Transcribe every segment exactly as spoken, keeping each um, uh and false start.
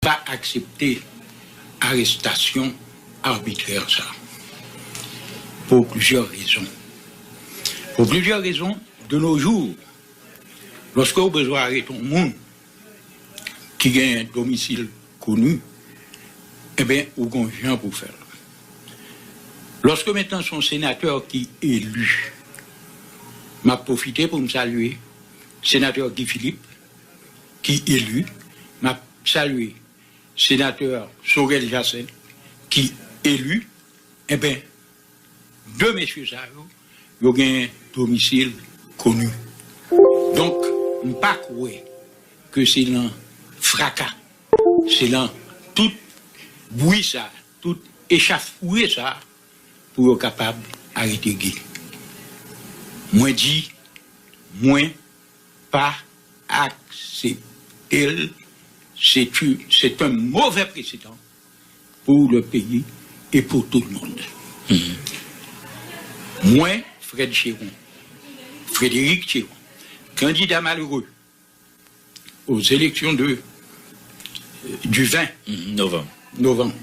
pa aksepte arestasyon arbitrè sa. Pou plizyè rezon. Pou plizyè rezon, de nos jours, lòske ou bezwen arete yon moun ki gen domisil koni, enben, ou gon jan pou fè l. Lòske mentnan se yon senatè ki eli, m ap pwofite pou m salye senatè Guy Philippe, ki eli, m ap salye senatè Sorel Jacinthe, ki eli, enben, de mesye sa yo, yo gen domisil koni. Donk, m pa kwè ke se nan fraka, se nan tout bwi sa, tout echafouye sa, pou yo kapab arete Guy. Mwen di, mwen pa aksepte l. C'est u- c'est un mauvais précédent pour le pays et pour tout le monde. Mwen, Fred Chéron, Frédéric Chéron, candidat malheureux aux élections de, du vingt novembre.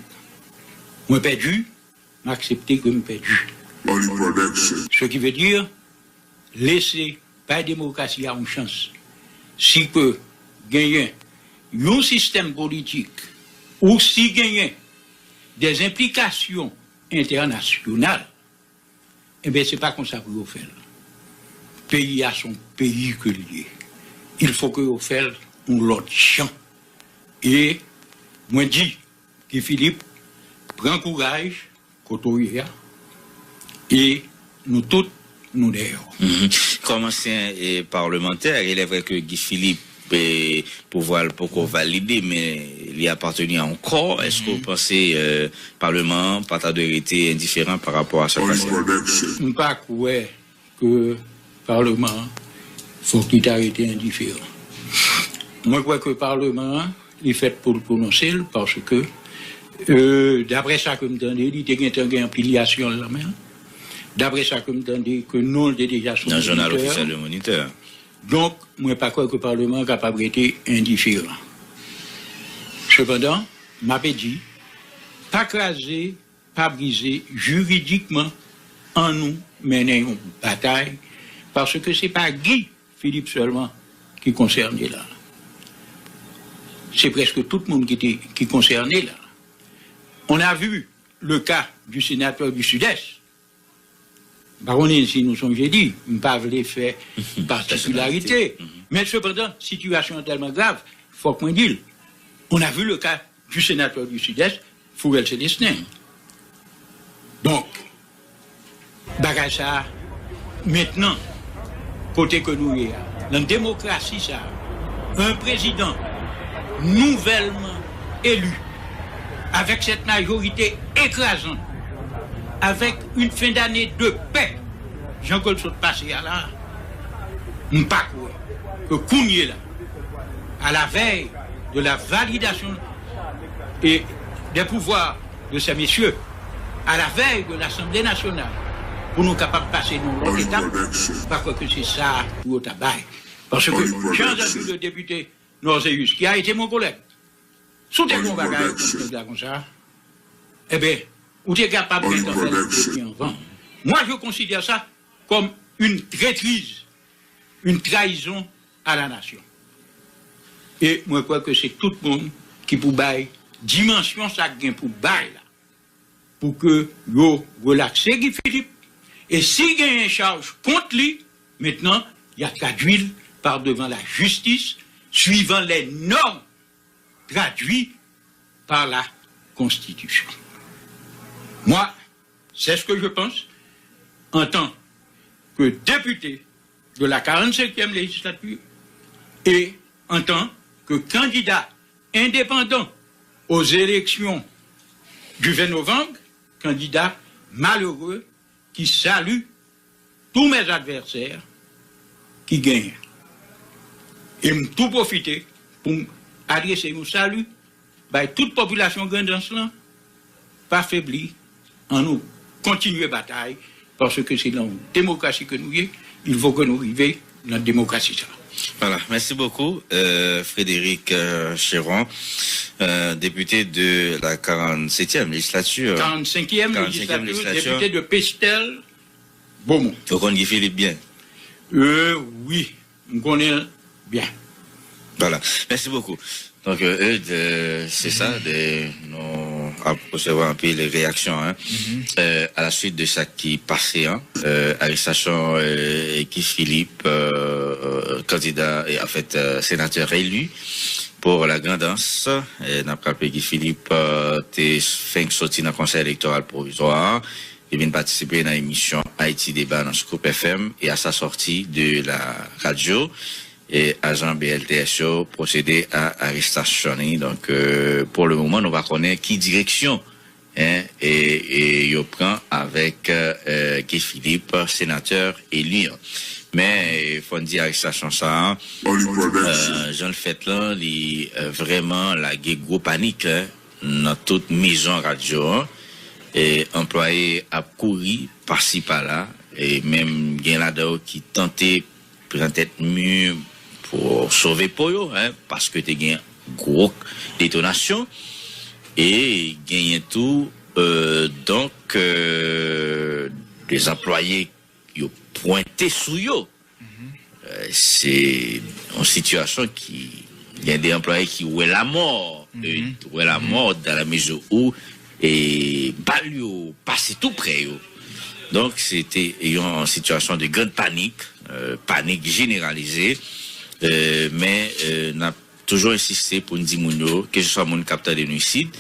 Mwen pèdi, m aksepte ke m pèdi. Ce qui veut dire, lese bay demokrasi a yon chans. Si ke genyen yon sistèm politik, ou si genyen des implications internationales, enben, se pa konsa pou yo fè l. Peyi a se yon peyi ke l ye. Il faut que yo fè l yon lòt jan. E mwen di, Guy Philippe, pran kouraj kote w ye a, e nou tout, nou dèyè w. Kòm ansyen e, palmantè, il est vrai que Guy Philippe, e, pouvwa l poko valide, men li apateni a yon kò. Èske w panse e, palman an pa ta dwe rete endiferan pa rapò a sa k pase a? M pa kwè ke palman an fòk li ta rete endiferan. Mwen kwè ke palman an, li fèt pou l pwononse l, paske, e, daprè sa ke m tande, li te gentan gen anpilyasyon l nan men l. Daprè sa ke m tande, ke non l te deja sou Moniteur. Nan jounal ofisyèl de Moniteur. Donk, mwen pa kwè ke palman an kapab rete endiferan. Sepandan, m ape di, pa kraze, pa brize jiridikman, annou mennen yon batay, paske se pa Guy Philippe sèlman ki konsène la. Se prèske tout moun ki te, ki konsène la. On a vu le cas du sénateur du Sud-Est. M pa konnen si nou sonje li, m pa vle fè patikilarite, men sepandan, sitiyasyon an tèlman grav, fòk mwen di l. On a vu le cas du sénateur du Sud-Est, Fourel Célestin. Donk, bagay sa a, mentnan, kote ke nou ye a, nan demokrasi sa a, un président nouvellement élu, avec cette majorité écrasante, avec une fin d'année de paix, jan ke l sot pase a la, m pa kwè ke kounye la, à la veille de la validation et des pouvoirs de ces messieurs, à la veille de l'Assemblée nationale, pou nou kapab pase nan lòt etap, m pa kwè ke se sa pou yo ta bay. Paske j'ai entendu le député Norzeus, qui a été mon collègue, si w te gen yon bagay kont nèg la konsa, enben, ou te kapab gentan fè l depi anvan. Moi, je considère ça comme une traîtrise, une trahison à la nation. E mwen kwè ke se tout moun ki pou bay dimansyon sa k gen pou bay la, pou ke yo relakse Guy Philippe, e si genyen chaj kont li, mentnan, y a tradui l par devant la justice, suivant les normes traduites par la Constitution. Moi, c'est ce que je pense en tant que député de la quarante-cinquième législature et en tant que candidat indépendant aux élections du vingt novembre, candidat malheureux qui salue tous mes adversaires ki genyen. E m tou pwofite pou m adrese yon sali bay tout popilasyon Grandans lan, pa febli, annou kontinye batay, paske se nan yon demokrasi ke nou ye, il faut que nou rive nan demokrasi sa. Voilà, merci beaucoup, euh, Frédéric euh, Chéron, euh, député de la quarante-septième législature. quarante-cinquième législature, député de Pestel, Beaumont. Ou konn Guy Philippe byen? Euh, oui, je connais bien. Voilà, merci beaucoup. Donk, Eudes, se sa, nou ap resevwa anpil reyaksyon a la swit de sa ki pase an, arestasyon Guy Philippe, kandida, anfèt, senatè eli pou la Grandans. N ap raple Guy Philippe te fenk soti nan Konsèy Elektoral Pwovizwa. Li vin patisipe nan emisyon Haïti Débat nan Scoop F M e à sa sortie de la radio, e ajan B L T S yo pwosede a arestasyon li. Donk, pou le moman, nou pa konnen ki direksyon en, e, e yo pran avèk Guy Philippe, senatè eli an. Men, fò n di arestasyon sa a, jan l fèt lan, li vrèman lage gwo panik nan tout mezon radyo an. E anplwaye ap kouri pasi pala, e menm gen ladan yo ki tante pran tèt mi pou sove po yo, en, paske te gen gwo detonasyon, e genyen tou, euh, donk, euh, de anplwaye yo pwente sou yo. Euh, se yon sitiyasyon ki gen de anplwaye ki wè lamò, euh, wè lamò dans la mesure où e bal yo pase tou prè yo. Donk, se te yon sitiyasyon de grande panique, euh, panik jeneralize. Euh, men, euh, n ap toujou ensiste pou n di moun yo, ke se swa moun k ap tande nou isit,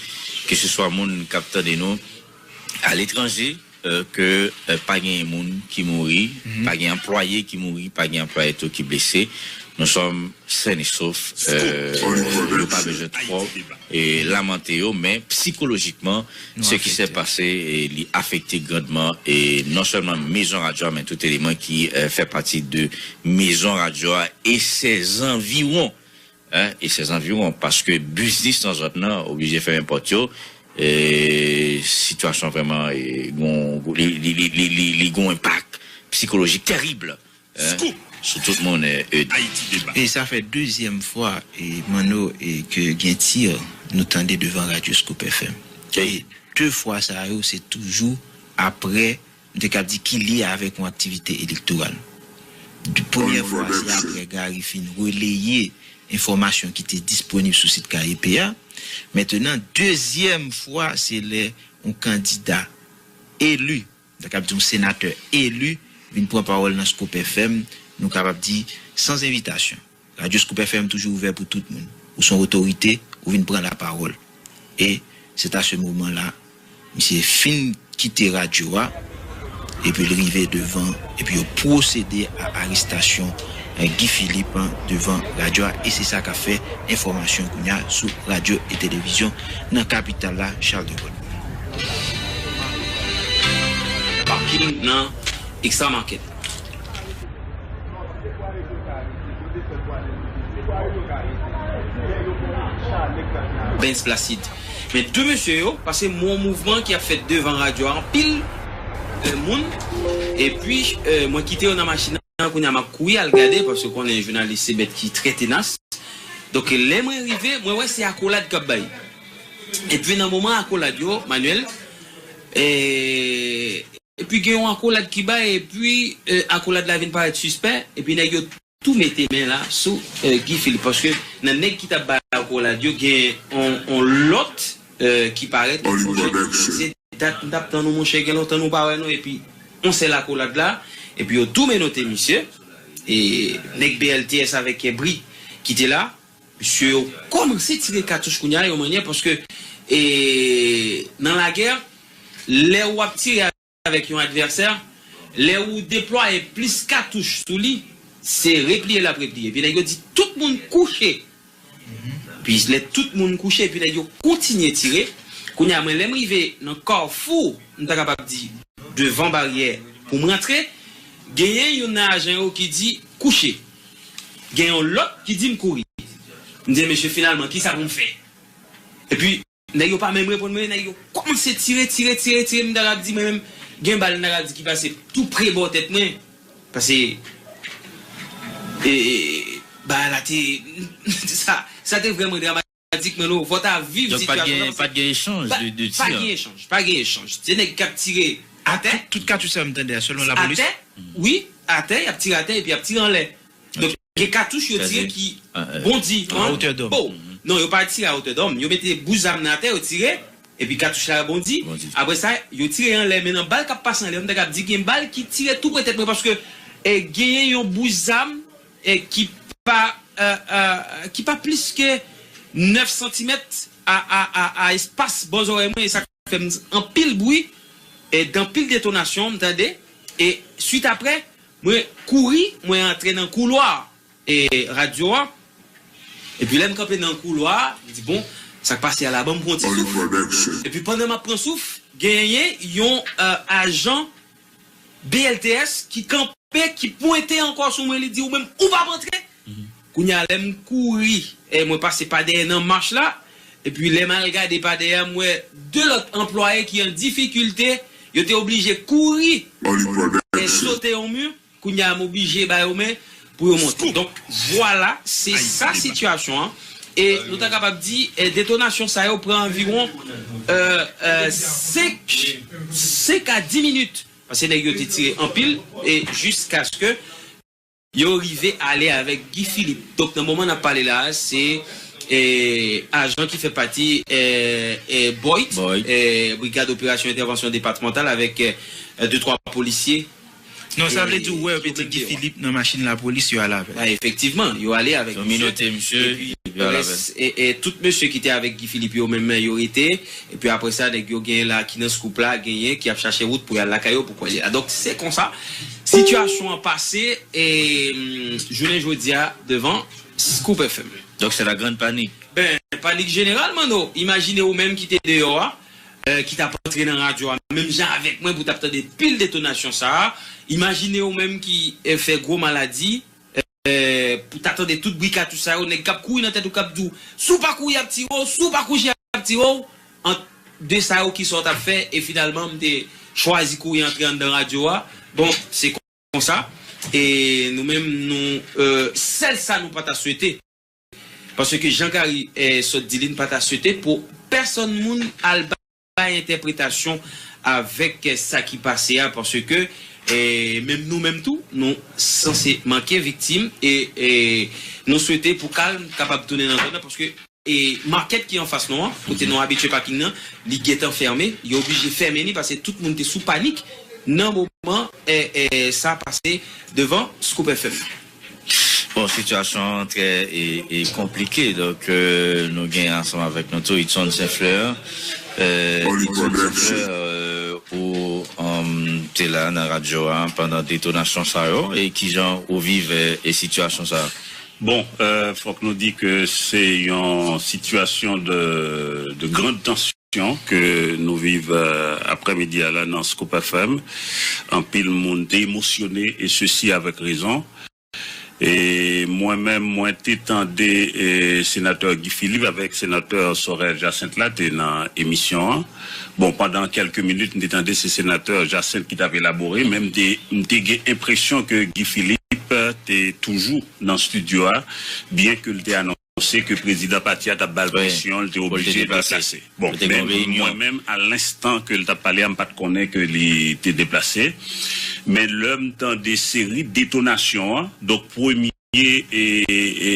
ke se swa moun k ap tande nou aletranje, euh, ke, euh, pa gen moun ki mouri, pa gen anplwaye ki mouri, pa gen anplwaye tou ki blese. Nou sòm sèn e sof, euh, yo pa bezwen twò e lamante yo, men psikolojikman, se ki sè pase, e li afekte grandman, e non sèlman mezon radyo a, men tout eleman ki, euh, fè pati de mezon radyo a e sèzanviwon, en, e sèzanviwon, paske biznis nan zòn nan oblije fèmen pòt yo, e sitiyasyon vrèman, e, gon, li, li, li, li, li, li gon enpak psikolojik terib, en, sou tout moun, e, e, E sa fè dezyèm fwa, e, Manno, e, ke gen tir nou tande devan radyo Scoop F M. E de fwa sa yo, se toujou apre, m te kab di ki lye avèk yon aktivite elektoral. Premyè fwa, se apre Gary fin releye enfòmasyon ki te disponib sou sit K E P a. Mentenan, dezyèm fwa, se lè yon kandida eli, nou ta kab di yon senatè eli, vin pran pawòl nan Scoop F M, nou kapab di, san envitasyon. Radyo Scoop F M toujou ouvè pou tout moun. Ou se yon otorite, ou vin pran lapawòl. E c'est à ce moment-là, misye fin kite radyo a, epi l rive devan, epi yo pwosede a arestasyon, eh, Guy Philippe, hein, devan radyo a, e se sa k ap fè enfòmasyon kounye a sou radyo e televizyon nan kapital la, Charles de Gaulle. Pakin nan Extra Market. Benz Placide. Men de mesye yo, paske m wè yon mouvman ki ap fèt devan radyo a, anpil, eh, moun, epi, eh, mwen kite yo nan machin nan, kounye a m ap kouri al gade, paske w konnen jounalis se bèt ki trè tenas. Donk, lè mwen rive, mwen wè se akolad k ap bay. Epi nan moman akolad yo, Manuel, eh, epi gen yon akolad ki bay, epi, eh, akolad la vin parèt sispè, epi nèg yo tou mete men la sou, eh, Guy Philippe, paske nan nèg ki t ap bay akolad yo, gen on, on lòt, eh, ki parèt, se dat m t ap tann ou, monchè, gen lontan nou pa wè nou, epi on sèl akolad la, epi yo tou menote misye, e nèg B L T S avèk bri ki te la, misye yo kòmanse tire katouch kounye a, yon mannyè, paske, e, nan lagè, lè w ap tire avèk yon advèsè, lè ou deplwaye plis katouch sou li, se repliye l ap repliye. Epi nèg yo di, tout moun kouche. Epi lè tout moun kouche, epi nèg yo kontinye tire. Kounye a, mwen, lè m rive nan kafou, m ta kapab di, devan baryè pou m rantre, genyen youn nan ajan yo ki di, kouche. Gen yon lòt ki di m kouri. M di, mesye, finalman, kisa pou m fè? Epi, nèg yo pa menm reponn mwen, nèg yo kòmanse tire, tire, tire, tire, m ta ka di mwen menm, gen bal m ta ka di ki pase tou pre bò tèt mwen. Pase, e, e, bagay la te, sa, sa te vrèman dramatik, men nou, fò ta viv sitiyasyon sa. Donk, pa t gen, pa t gen echanj de, de tir. Pa gen echanj, pa gen echanj. Se nèg k ap tire atè. Tout, tout katouch sa yo m tande a, sèlman lapolis? Atè, wi, atè, y ap tire atè epi y ap tire anlè. Donk, gen katouch yo tire ki bondi. A otè dòm. Bon, non, yo pa tire a otè dòm. Yo mete bout zam nan atè, yo tire, epi katouch la rebondi. Apre sa, yo tire anlè. Men nan bal k ap pase anlè, m ta kab di gen bal ki tire tou pre tèt mwen, paske, eh, genyen yon bout zam, eh, ki pa, eh, eh, ki pa plis ke nèf santimèt a, a, a, a espas bò zòrèy mwen, e sa fè m anpil bri, eh, anpil detonasyon, m tande. E swit apre, mwen kouri, mwen antre nan koulwa, eh, radyo a. Epi lè m kanpe nan koulwa a, m di, "Bon, sa k pase a la, ban m pran ti souf." Epi pandan m ap pran souf, genyen yon, eh, ajan B L T S ki kanpe, ki pwente ankò sou mwen, li di, "Ou menm, ou p ap antre." Kounye a, lè m kouri, eh, mwen pase pa dèyè nan mach la, epi lè m al gade pa dèyè, m wè de lòt anplwaye ki an difikilte, yo te oblije kouri, eh, sote yon mi. Kounye a, m oblije ba yo men pou yo monte. Donk, vwala, se sa sitiyasyon an. E nou ta kapab di, eh, detonasyon sa yo pran anviwon, eh, eh, senk, senk a dis minit. Paske nèg yo te tire anpil, e jiskaske yo rive ale avèk Guy Philippe. Donk, nan moman n ap pale la a, se, eh, ajan ki fè pati, eh, eh, BOIT, eh, Brigad Operasyon Entèvansyon Depatmantal, avèk, eh, de twa polisye. Non, sa vle di, ou wè, yo mete Guy Philippe nan machin lapolis, yo ale avè l. Efektivman, yo ale avèk misye. Yo menote misye, epi yo ale avè l. E, e tout mesye ki te avèk Guy Philippe yo menm, yo rete. Epi apre sa, nèg yo genyen la ki nan Scoop la, genyen ki ap chache wout pou y al lakay yo, pou kwè li la. Donk, se konsa sitiyasyon an pase, e, mm, jounen jodi a, devan Scoop F M. Donk, se la grande panique. Ben, panik jeneral, Manno. Imajine ou menm ki te deyò a, eh, ki t ap antre nan radyo a, menm jan avèk mwen, pou t ap tande pil detonasyon sa a. Imajine ou menm ki, eh, fè gwo maladi, eh, pou ta tande tout bri katouch sa yo, nèg k ap kouri nan tèt ou, k ap di w, "Si w pa kouri, y ap tire w, si w pa kouri, y ap tire w." Ant de sa yo, kisa w t ap fè? E finalman, m te chwazi kouri antre anndan radyo a. Bon, se konsa. E nou menm, nou, eh, sèl sa nou pa ta swete. Paske Jean Gary, eh, sot di li, n pa ta swete pou pèsonn moun al bay entèpretasyon avèk, eh, sa ki pase a, paske, eh, menm nou menm tou, nou sanse manke viktim e, e nou swete pou kalm kapab tounen nan zòn nan, paske, e makèt ki anfas nou an, kote nou abitye paking nan, li gentan fèmen, yo oblije fèmen li paske tout moun te sou panik nan moman, eh, eh, sa pase devan Scoop F M. Bon, sitiyasyon an trè e, e konplike. Donk, eh, nou gen ansanm avèk nou tou Hudson Saint Fleur. Eh, Hudson Saint Fleur, eh, ou, um, te la nan radyo a pandan detonasyon sa yo. E kijan ou viv, eh, e sitiyasyon sa yo? Bon, eh, fòk nou di ke se yon sitiyasyon de, de grande tension ke nou viv, eh, aprèmidi a la nan Scoop F M. Anpil moun te emosyone, e sesi avèk rezon. E mwen menm, mwen te tande, eh, senatè Guy Philippe avèk senatè Sorel Jacinthe la te nan emisyon an. Bon, pandan kèlke minit, m te tande se senatè Jacinthe ki t ap elabore, men m te, m te gen enpresyon ke Guy Philippe te toujou nan estidyo a, byen ke l te anonse ke prezidan pati a t ap ba l presyon, l te oblije deplase. Bon, men mwen menm, a lenstan ke l t ap pale a, m pa t konnen ke li te deplase. Men lè m tande seri detonasyon an, donk premye, e, e,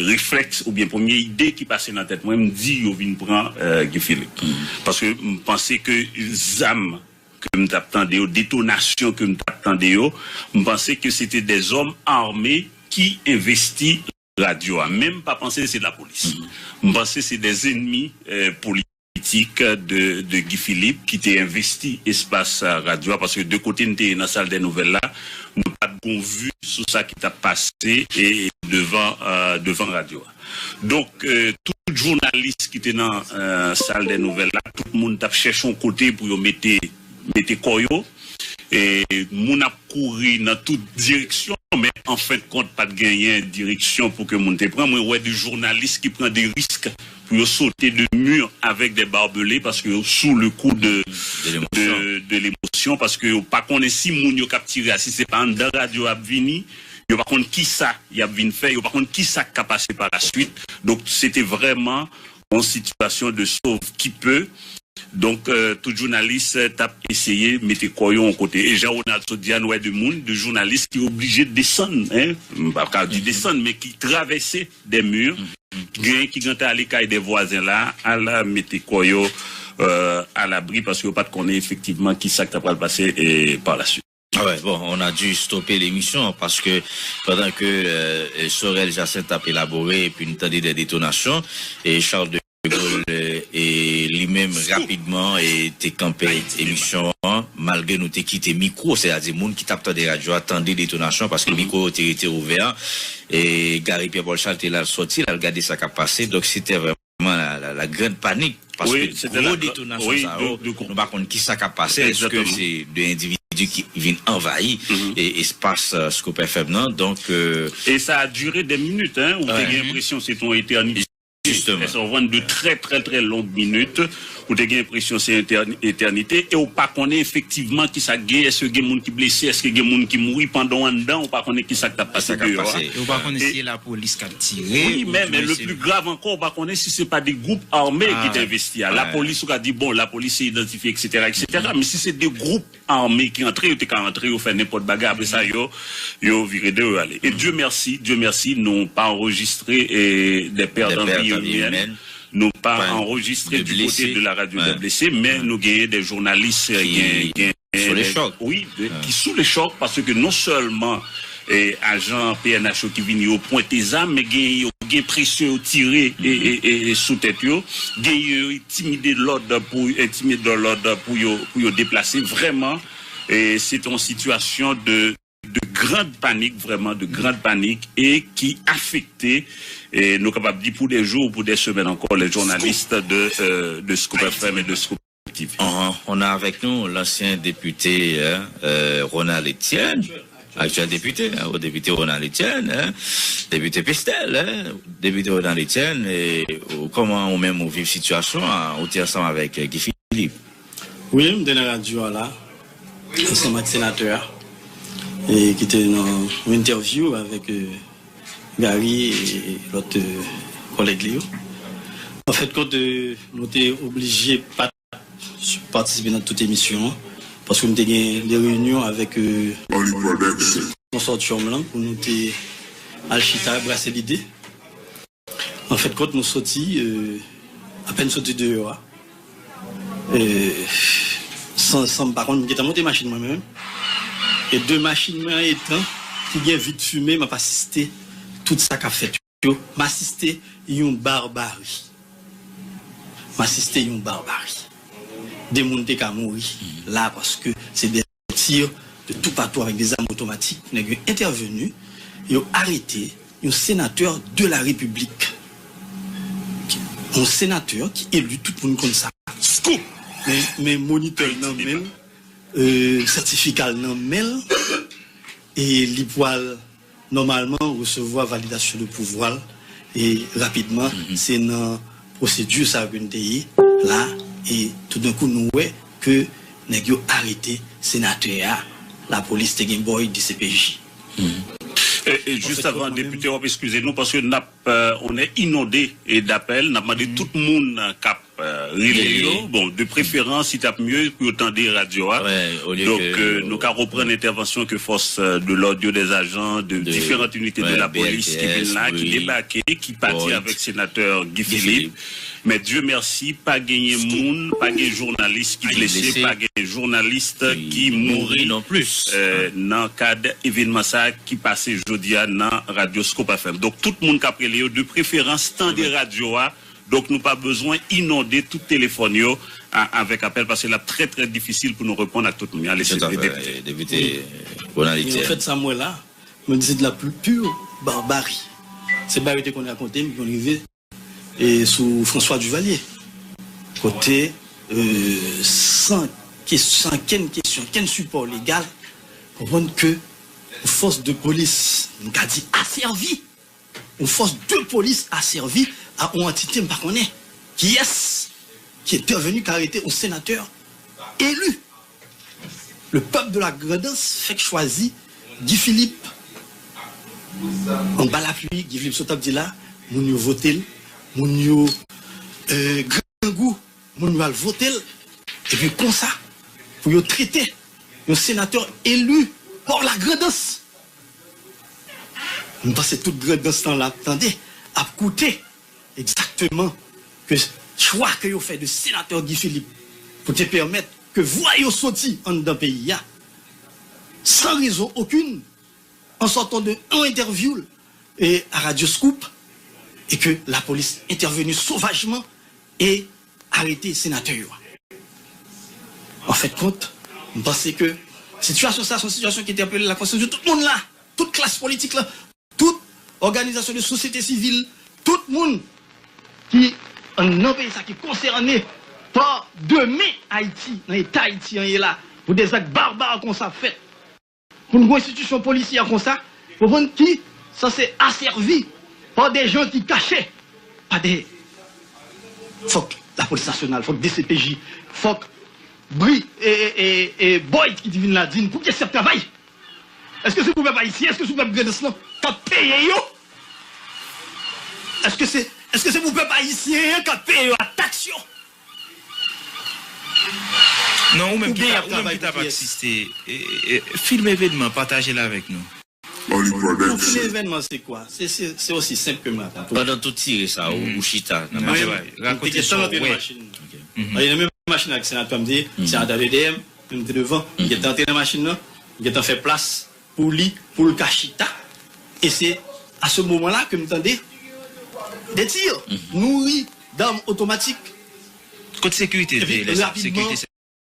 reflèks oubyen premye ide ki pase nan tèt mwen, m di yo vin pran, eh, Guy Philippe. Paske m panse ke zam ke m t ap tande yo, detonasyon ke m t ap tande yo, m panse ke se te dèzòm ame ki envesti radyo a. Men m pa panse se lapolis. M panse se dèzènmi, eh, politik de, de Guy Philippe ki te envesti espas, eh, radyo a, paske de kote n te ye nan sal dè nouvèl la, nou pa t gon vi sou sa ki t ap pase e devan, eh, devan radyo a. Donk, eh, tout jounalis ki te nan, eh, sal dè nouvèl la, tout moun t ap chèche yon kote pou yo mete, mete kò yo. E moun ap kouri nan tout direksyon, men an fen de kont, pa t genyen direksyon pou ke moun te pran. Mwen wè de jounalis ki pran de risk pou yo sote de mi avèk de barbele paske yo sou le kou de, de, de lemosyon, paske yo pa konnen si moun yo k ap tire a, si se pa anndan radyo ap vini, yo pa konn kisa y ap vin fè, yo pa konn kisa k ka pase pa la swit. Donk, se te vrèman yon sitiyasyon de sauve qui peut. Donk, euh, tout jounalis t ap eseye mete kò yo yon kote. E jan Ronald sot di a, nou wè de moun, de jounalis ki oblije desann, hein, m pa ka di desann, men ki travèse des murs, gen ki gentan ale kay de vwazen la, al mete kò yo, euh, alabri, paske yo pa t konnen efektivman kisa k ta pral pase, e, par la suite. Ah ouais, bon, on a dû stopper l'émission parce que pendant que euh, Sorel Jacinthe ap elabore epi n tande de detonasyon, e Charles de Gaulle euh, e li menm rapidman e te kanpe emisyon an, malgre nou te kite mikwo, sètadi moun ki t ap tande radyo a tande detonasyon paske mikwo yo te rete ouvè. E Gary Pierre Paul Charles te la soti, l al gade sa k ap pase. Donk se te vrèman la, la, la grande panique. Paske gwo detonasyon sa yo, nou pa konn kisa k ap pase. Èske se de endividi ki vin anvayi e espas euh, Scoop F M nan? Donk, euh, e sa a dire de minit, hein, ou te gen enpresyon se te yon etènite. Justement. Sa w konprann, de très très très longues minutes, ou te gen enpresyon se etènite, e ou pa konnen efektivman kisa k gen, èske gen moun ki blese, èske gen moun ki mouri pandan w anndan, ou pa konnen kisa k t ap pase deyò a. E ou pa konnen si se lapolis k ap tire. Wi, men, men le plus grave encore, ou pa konnen si se pa de gwoup ame ki te envesti a. Lapolis, ou ka di, bon, lapolis se idantifye, et cetera, et cetera. Men si se de gwoup ame ki antre, yo te ka antre, yo fè nenpòt bagay, apre sa, yo, yo vire de yo ale. E Dieu merci, Dieu merci, nou pa anrejistre eh, des pertes en vie humaine. Nou pa anrejistre du côté de la radio des blessés, men nou genyen de jounalis, gen, gen, wi, de- ki sou le chòk, paske non sèlman eh, ajan P N H yo ki vini yo pwente zam, men gen yo gen presyon yo tire e, e, e, e sou tèt yo, gen yo entimide lòd pou entimide lòd pou yo pou yo deplase. Vrèman, eh, se te yon sitiyasyon de de grande panique, vraiment de grande panique, et qui affectait, eh, nou kapab di pour des jours ou pour des semaines encore, les journalistes de, euh, de Scoop F M et de Scoop T V. On a avec nous l'ancien député hein, euh, Ronald Etienne, actuel député, hein, au député Ronald Etienne, hein, député Pestel, hein, député Ronald Etienne, et euh, comment ou même ou vivre situation, hein, ou t'es ensemble avec euh, Guy Philippe? Wi, m te nan radyo a la, ansanm ak senatè a, e ki te nan yon entèvyou avèk euh, Gary e lòt euh, kòlèg li yo. Anfèt kont, euh, nou te oblije pa t patisipe nan tout emisyon an, paske m te gen de reyinyon avèk euh, konsotyòm lan pou nou te al chita, brase lide. Anfèt kont, nou soti, euh, apèn soti deyò a, euh, san, san m pa konn, m gentan monte machin mwen menm. E de machin mwen an etan, ki gen vit fimen, m ap asiste tout sa k ap fèt yo. M asiste yon barbari. M asiste yon barbari. De moun te ka mouri la paske se de tir de toupatou avèk de zam otomatik. Nèg yo entèveni, yo arete yon senatè de la repiblik. Yon senatè ki eli, tout moun konn sa. Scoop! Men, men monitè l nan men l, euh, sètifika l nan men l, e li pral nòmalman resevwa validasyon de pouvwa l e rapidman. Se nan pwosedi sa ke n te ye la, e toudenkou nou wè ke nèg yo arete senatè a, lapolis te gen bòy D C P J. E, e jis avan, depite, w ap eskize nou paske n ap, euh, on est inondé et d'appels, n ap mande tout moun k ap euh, rele yo. Bon, de preferans, li t ap mye pou yo tande radyo a. Donk, euh, nou ka reprann entèvansyon ke fòs euh, de lòd yo, des agents de différentes unités de la police ki vin la, ki debake, ki pati avèk senatè Guy Philippe. Men Dieu merci, pa genyen moun, pa gen jounalis ki blese, pa gen jounalis ki mouri euh, nan kad evènman sa ki pase jodi a nan radyo Scoop F M. Donk, tout moun k ap rele yo, de preferans, tande radyo a, Donk, nou pa bezwen inonde tout telefòn yo a, avèk apèl, paske l ap trè, trè difisil pou nou reponn ak tout moun. Ale, se depite. Depite Ronald Etienne. Anfèt, sa m wè la, mwen di se de la pure barbarie. Se bagay yo te konn rakonte m, ki konn rive e sou François Duvalier. Kote, euh, san, san kenn kesyon, kenn sipò legal, konprann ke yon fòs de polis, nou ka di asèvi, yon fòs de polis asèvi a yon antite m pa konnen kiyès ki entèveni, ki arete yon senatè eli. Le peuple de la Grandans fèk chwazi Guy Philippe Anba lapli, Guy Philippe sot ap di la, moun yo vote l, moun yo, euh, grangou, moun yo al vote l, epi konsa, pou yo trete yon senatè eli par la grandans. M panse tout grandans lan la ap tande, ap koute egzakteman ke chwa ke yo fè de senatè Guy Philippe pou te pèmèt ke vwa yo soti anndan peyi a, san rezon okenn, an sòtan de yon entèvyou l, e, a Radyo Scoop, e ke lapolis entèveni sovajman e arete senatè yo a. An fen de kont, m panse ke sitiyasyon sa se yon sitiyasyon ki entèpele lakonsyans de tout moun la, tout klas politik la, tout òganizasyon de sosyete sivil, tout moun ki nan peyi sa ki konsène pa demen Ayiti, nan eta Ayiti an ye la, pou de zak barbare konsa fèt. Pou n gen yon enstitisyon polisyè konsa, konprann, ki sanse asèvi pa de jan ki kache, pa de, fòk lapolis nasyonal, fòk D C P J, fòk bri, e, e, e, e, Boyd ki te vin la di n pou kesyon travay. Èske se pou pèp ayisyen, èske se pou pèp grandans lan k ap peye yo? Èske se, èske se pou pèp ayisyen an k ap peye yo ak taks yo? Non, ou menm ki ta, ou menm ki t ap asiste, e, e, filme evènman, pataje l avèk nou. Pou filme evènman, se kwa? Se, se, se osi senp ke m rakonte. Pandan tout tire sa, ou, ou chita nan machin. Mwen, m te gentan rantre nan machin nan. Paske nan menm machin ak senatè, m te, senatè te dèyè m, m te devan, m gentan rantre nan machin nan, m gentan fè plas pou li, pou l ka chita. E se a se moman la ke m tande de tir, nouri dam otomatik. Kot sekirite te lè sa? Sekirite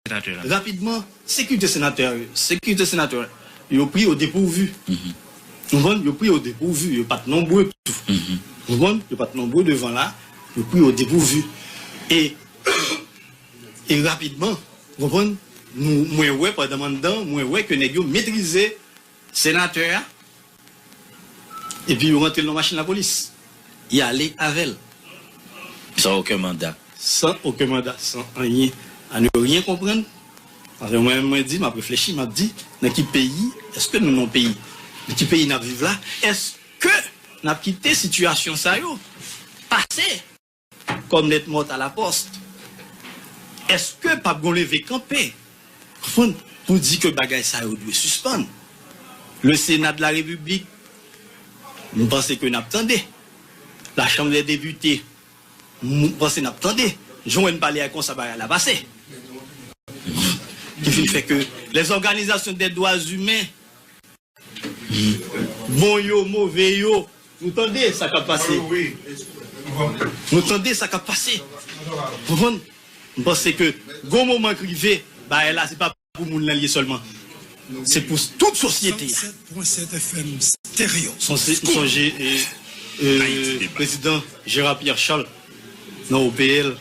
senatè la? Rapidman, sekirite senatè yo, sekirite senatè yo pri o depourvu. Ou konprann? Yo pri o depourvu, yo pa t nonbre tou. Ou konprann? Yo pa t nonbre devan la, yo pri o depourvu. E, e rapidman, ou konprann? Nou, mwen wè pandan m anndan, mwen wè ke nèg yo metrize senatè a, epi yo rantre l nan machin lapolis. Y ale avè l. San okenn manda. San okenn manda, san anyen. À ne rien comprendre. Paske mwen menm, mwen di, m ap reflechi, m ap di, nan ki peyi, èske nou nan yon peyi? Nan ki peyi n ap viv la? Èske n ap kite sitiyasyon sa yo pase comme lettre morte à la poste? Èske p ap gen yon leve kanpe, konprann, pou di ke bagay sa yo dwe sispann? Le Sénat de la République, m panse ke n ap tande. La Chambre des députés, m panse n ap tande. Jan w wè n pale a konsa bagay la pase. Ki fin fè ke les organisations des droits humains, bon yo, move yo, nou tande sa k ap pase. Nou tande sa k ap pase. Konprann? M panse ke gon moman k rive, bagay la se pa pou moun lan l ye sèlman. Se pou tout sosyete a. M sonje, e, e, prezidan Gérard Pierre Charles nan O P L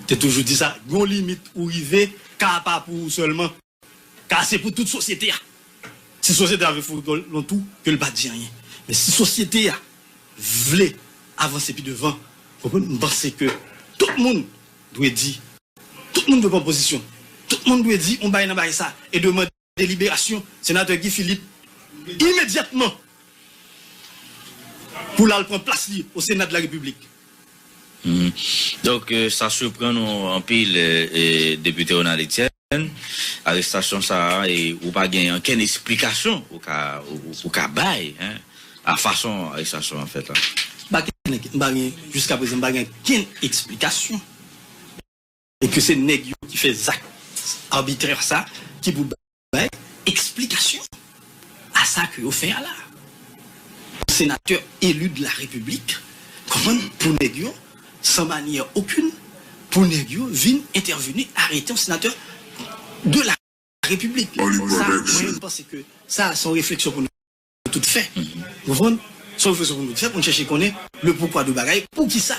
te toujou di sa, gon limit ou rive, ka pa pou ou sèlman. Ka se pou tout sosyete a. Si sosyete a vle fè w lontou, ke l pa di anyen. Men si sosyete a vle avanse pi devan, konprann, m panse ke tout moun dwe di, tout moun dwe pran pozisyon. Tout moun dwe di yon bagay nan bagay sa e dwe mande liberasyon senatè Guy Philippe imedyatman pou l al pran plas li o Sena de la Repiblik. Donk, sa siprann nou anpil, Depite Ronald Etienne. Arestasyon sa a, e ou pa gen okenn eksplikasyon ou ka, ou, ou ka bay, a fason arestasyon an fèt la. M pa gen, m pa gen, jiska prezan, m pa gen okenn eksplikasyon. E ke se nèg yo ki fè zak abitrè sa ki pou bay eksplikasyon a sa ke yo fè a la. Senatè eli de la Repiblik, konprann, pou nèg yo, san manyè okenn, pou nèg yo vin entèveni, arete yon senatè de la Repiblik. Sa, mwen, m panse ke sa, se yon refleksyon pou nou tout fè. Ou konprann? Se yon refleksyon pou nou tout fè, pou nou chèche konnen le poukwa de bagay, poukisa.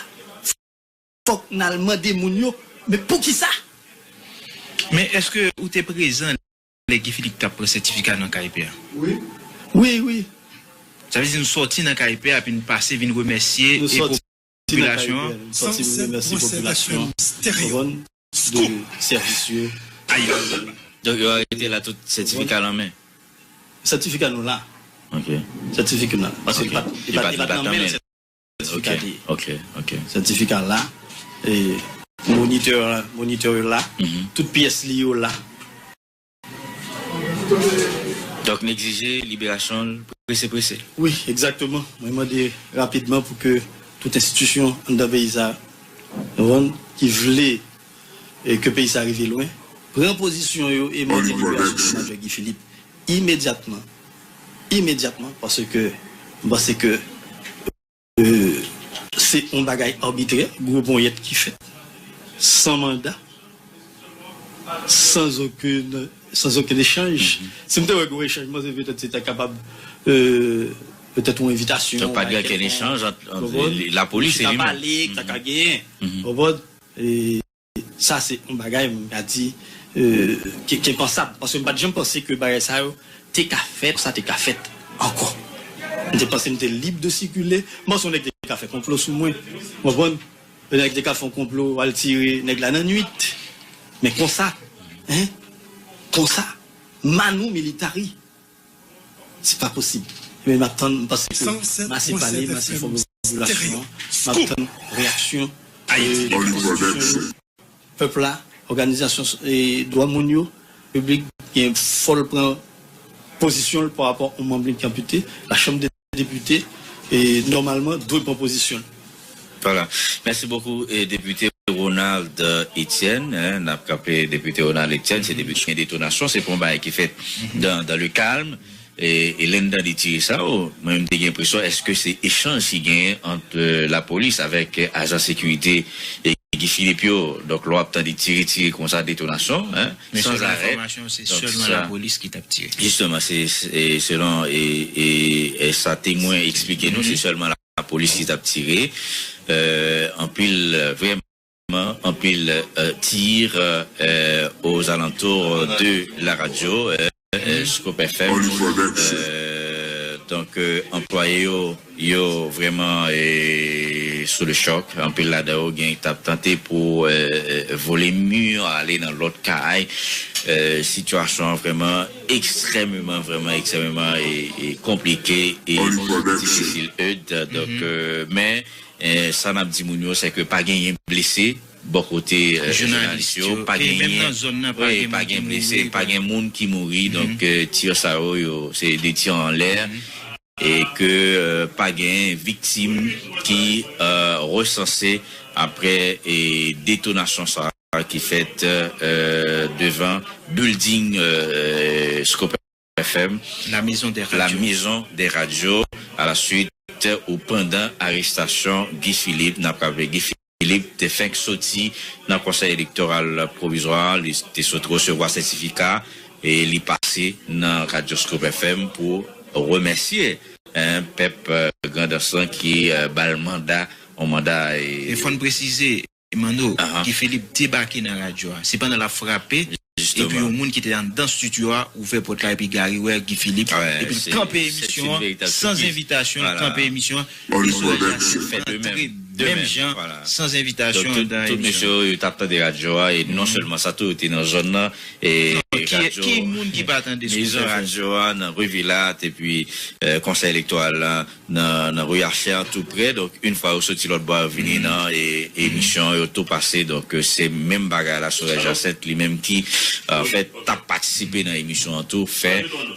Fòk n al mande moun yo, men poukisa? Men èske ou te prezan lè Guy Philippe t ap pran sètifika nan K I P a? Wi. Wi, wi. Sa vle di nou sòti nan K I P a, epi n pase vin remèsye e popilasyon an? Nou sòti vin remèsye popilasyon an, konprann, de sèvis yo. Donk yo arete la tout sètifika l an men? Sètifika nou la. Ok. Sètifika m nan. Paske li pa t, li pa t, li pa t nan men l, sètifika te ye. Ok, ok. Sètifika la, e, monitè, monitè yo la, tout pyès li yo la. Donk, n egzije liberasyon l prese, prese. Wi, egzakteman. Mwen mande rapidman pou ke tout enstitisyon anndan peyi sa, ki vle, e, ke peyi sa rive lwen, pran pozisyon yo e mande liberasyon senatè Guy Philippe imedyatman. Imedyatman, paske m panse ke, e, se yon bagay abitrè, gwo ponyèt ki fèt, san manda, sans aucune, sans aucun échange. Si m te wè gen yon echanj, m panse petèt se ta kapab, e, petèt yon envitasyon. Donk, pa t gen okenn echanj ant, ant lapolis e li menm. Ki ta pale, ki ta ka genyen. Konprann? E sa, se yon bagay, m ka di, e, ki, ki enpansab. Paske m pa t janm panse ke bagay sa yo te ka fèt, sa te ka fèt ankò. M te panse m te lib de sikile. M panse yon nèg te ka fè konplo sou mwen. Konprann? Yon nèg te ka fè yon konplo, al tire nèg la nan nwit. Men konsa, hein? Konsa, manu militari. Se pa posib. Men m ap tann, m panse ke m ase pale, m ase fè popilasyon an, m ap tann reyaksyon, e, enstitisyon yo, pèp la, òganizasyon, e, dwa moun yo, piblik, gen fò l pran pozisyon l pa rapò a yon manm li ki anpite, la Chambre des députés, e, nòmalman, dwe pran pozisyon l. Voilà. Merci beaucoup, e, depite Ronald Etienne, hein, n ap raple depite Ronald Etienne, se depite ki gen detonasyon, se pa yon bagay ki fèt dans, dans le calme. E, e lè n tande tire sa yo, mwen menm te gen enpresyon, èske se echanj ki genyen ant, e, lapolis avèk, e, ajan sekirite, e, Guy Philippe yo? Donk, lè w ap tande tire, tire konsa, detonasyon, hein, sans arrêt. Men selon enfòmasyon, se sèlman lapolis ki t ap tire. Jisteman, se, se, e, selon, e, e, e sa temwen eksplike nou, se sèlman lapolis ki t ap tire. E, anpil, e, vrèman, anpil, e, tir, e, aux alentours de la radio, e, e, Scoop F M. E, donk, e, anplwaye yo, yo vrèman, e, sou le choc. Anpil ladan yo gen t ap tante pou, e, e, vole mi, ale nan lòt kay. E, sitiyasyon an vrèman ekstrèmeman, vrèman ekstrèmeman, e, e, konplike e difisil, Eudes. Donk, e, men, e, sa n ap di moun yo, se ke pa genyen blese bò kote, e, jounalis yo, pa genyen, wi, pa gen blese, pa gen moun ki mouri. Donk, e, tir sa yo, yo, se de tir anlè, e ke, e, pa gen viktim ki, e, resanse apre, e, detonasyon sa ki fèt, e, devan building, e, Scoop F M, la maison des radios, la maison des radios, à la suite ou pandan arestasyon Guy Philippe. N ap raple, Guy Philippe te fenk soti nan Konsèy Elektoral Pwovizwa, li te sot resevwa sètifika e li pase nan Radyo Scoop F M pou remèsye, en, pèp, e, Grandans lan ki, e, ba l manda, yon manda, e, e fò n presize, Manno, Guy Philippe debake nan radyo a. Se pandan l ap frape, epi yon moun ki te anndan estidyo a ouvè pòt la, epi Gary wè Guy Philippe, epi l kanpe emisyon an, san envitasyon, l kanpe emisyon an, epi Sorel Jacinthe antre menm jan, san envitasyon anndan emisyon an. Tout mesye yo, yo t ap tande radyo a, e non sèlman sa tou, yo te nan zòn nan, e radyo, ki moun ki pa tande Scoop F M? Radyo a nan Ri Vilat, epi, e, Konsèy Elektoral la, nan, nan ri Achè an tou prè. Donk, yon fwa yo soti lòt bò a, yo vini nan, e, emisyon an, yo tou pase. Donk, e, se menm bagay la, Sorel Jacinthe, li menm ki, e, anfèt, t ap patisipe nan emisyon an tou, fè.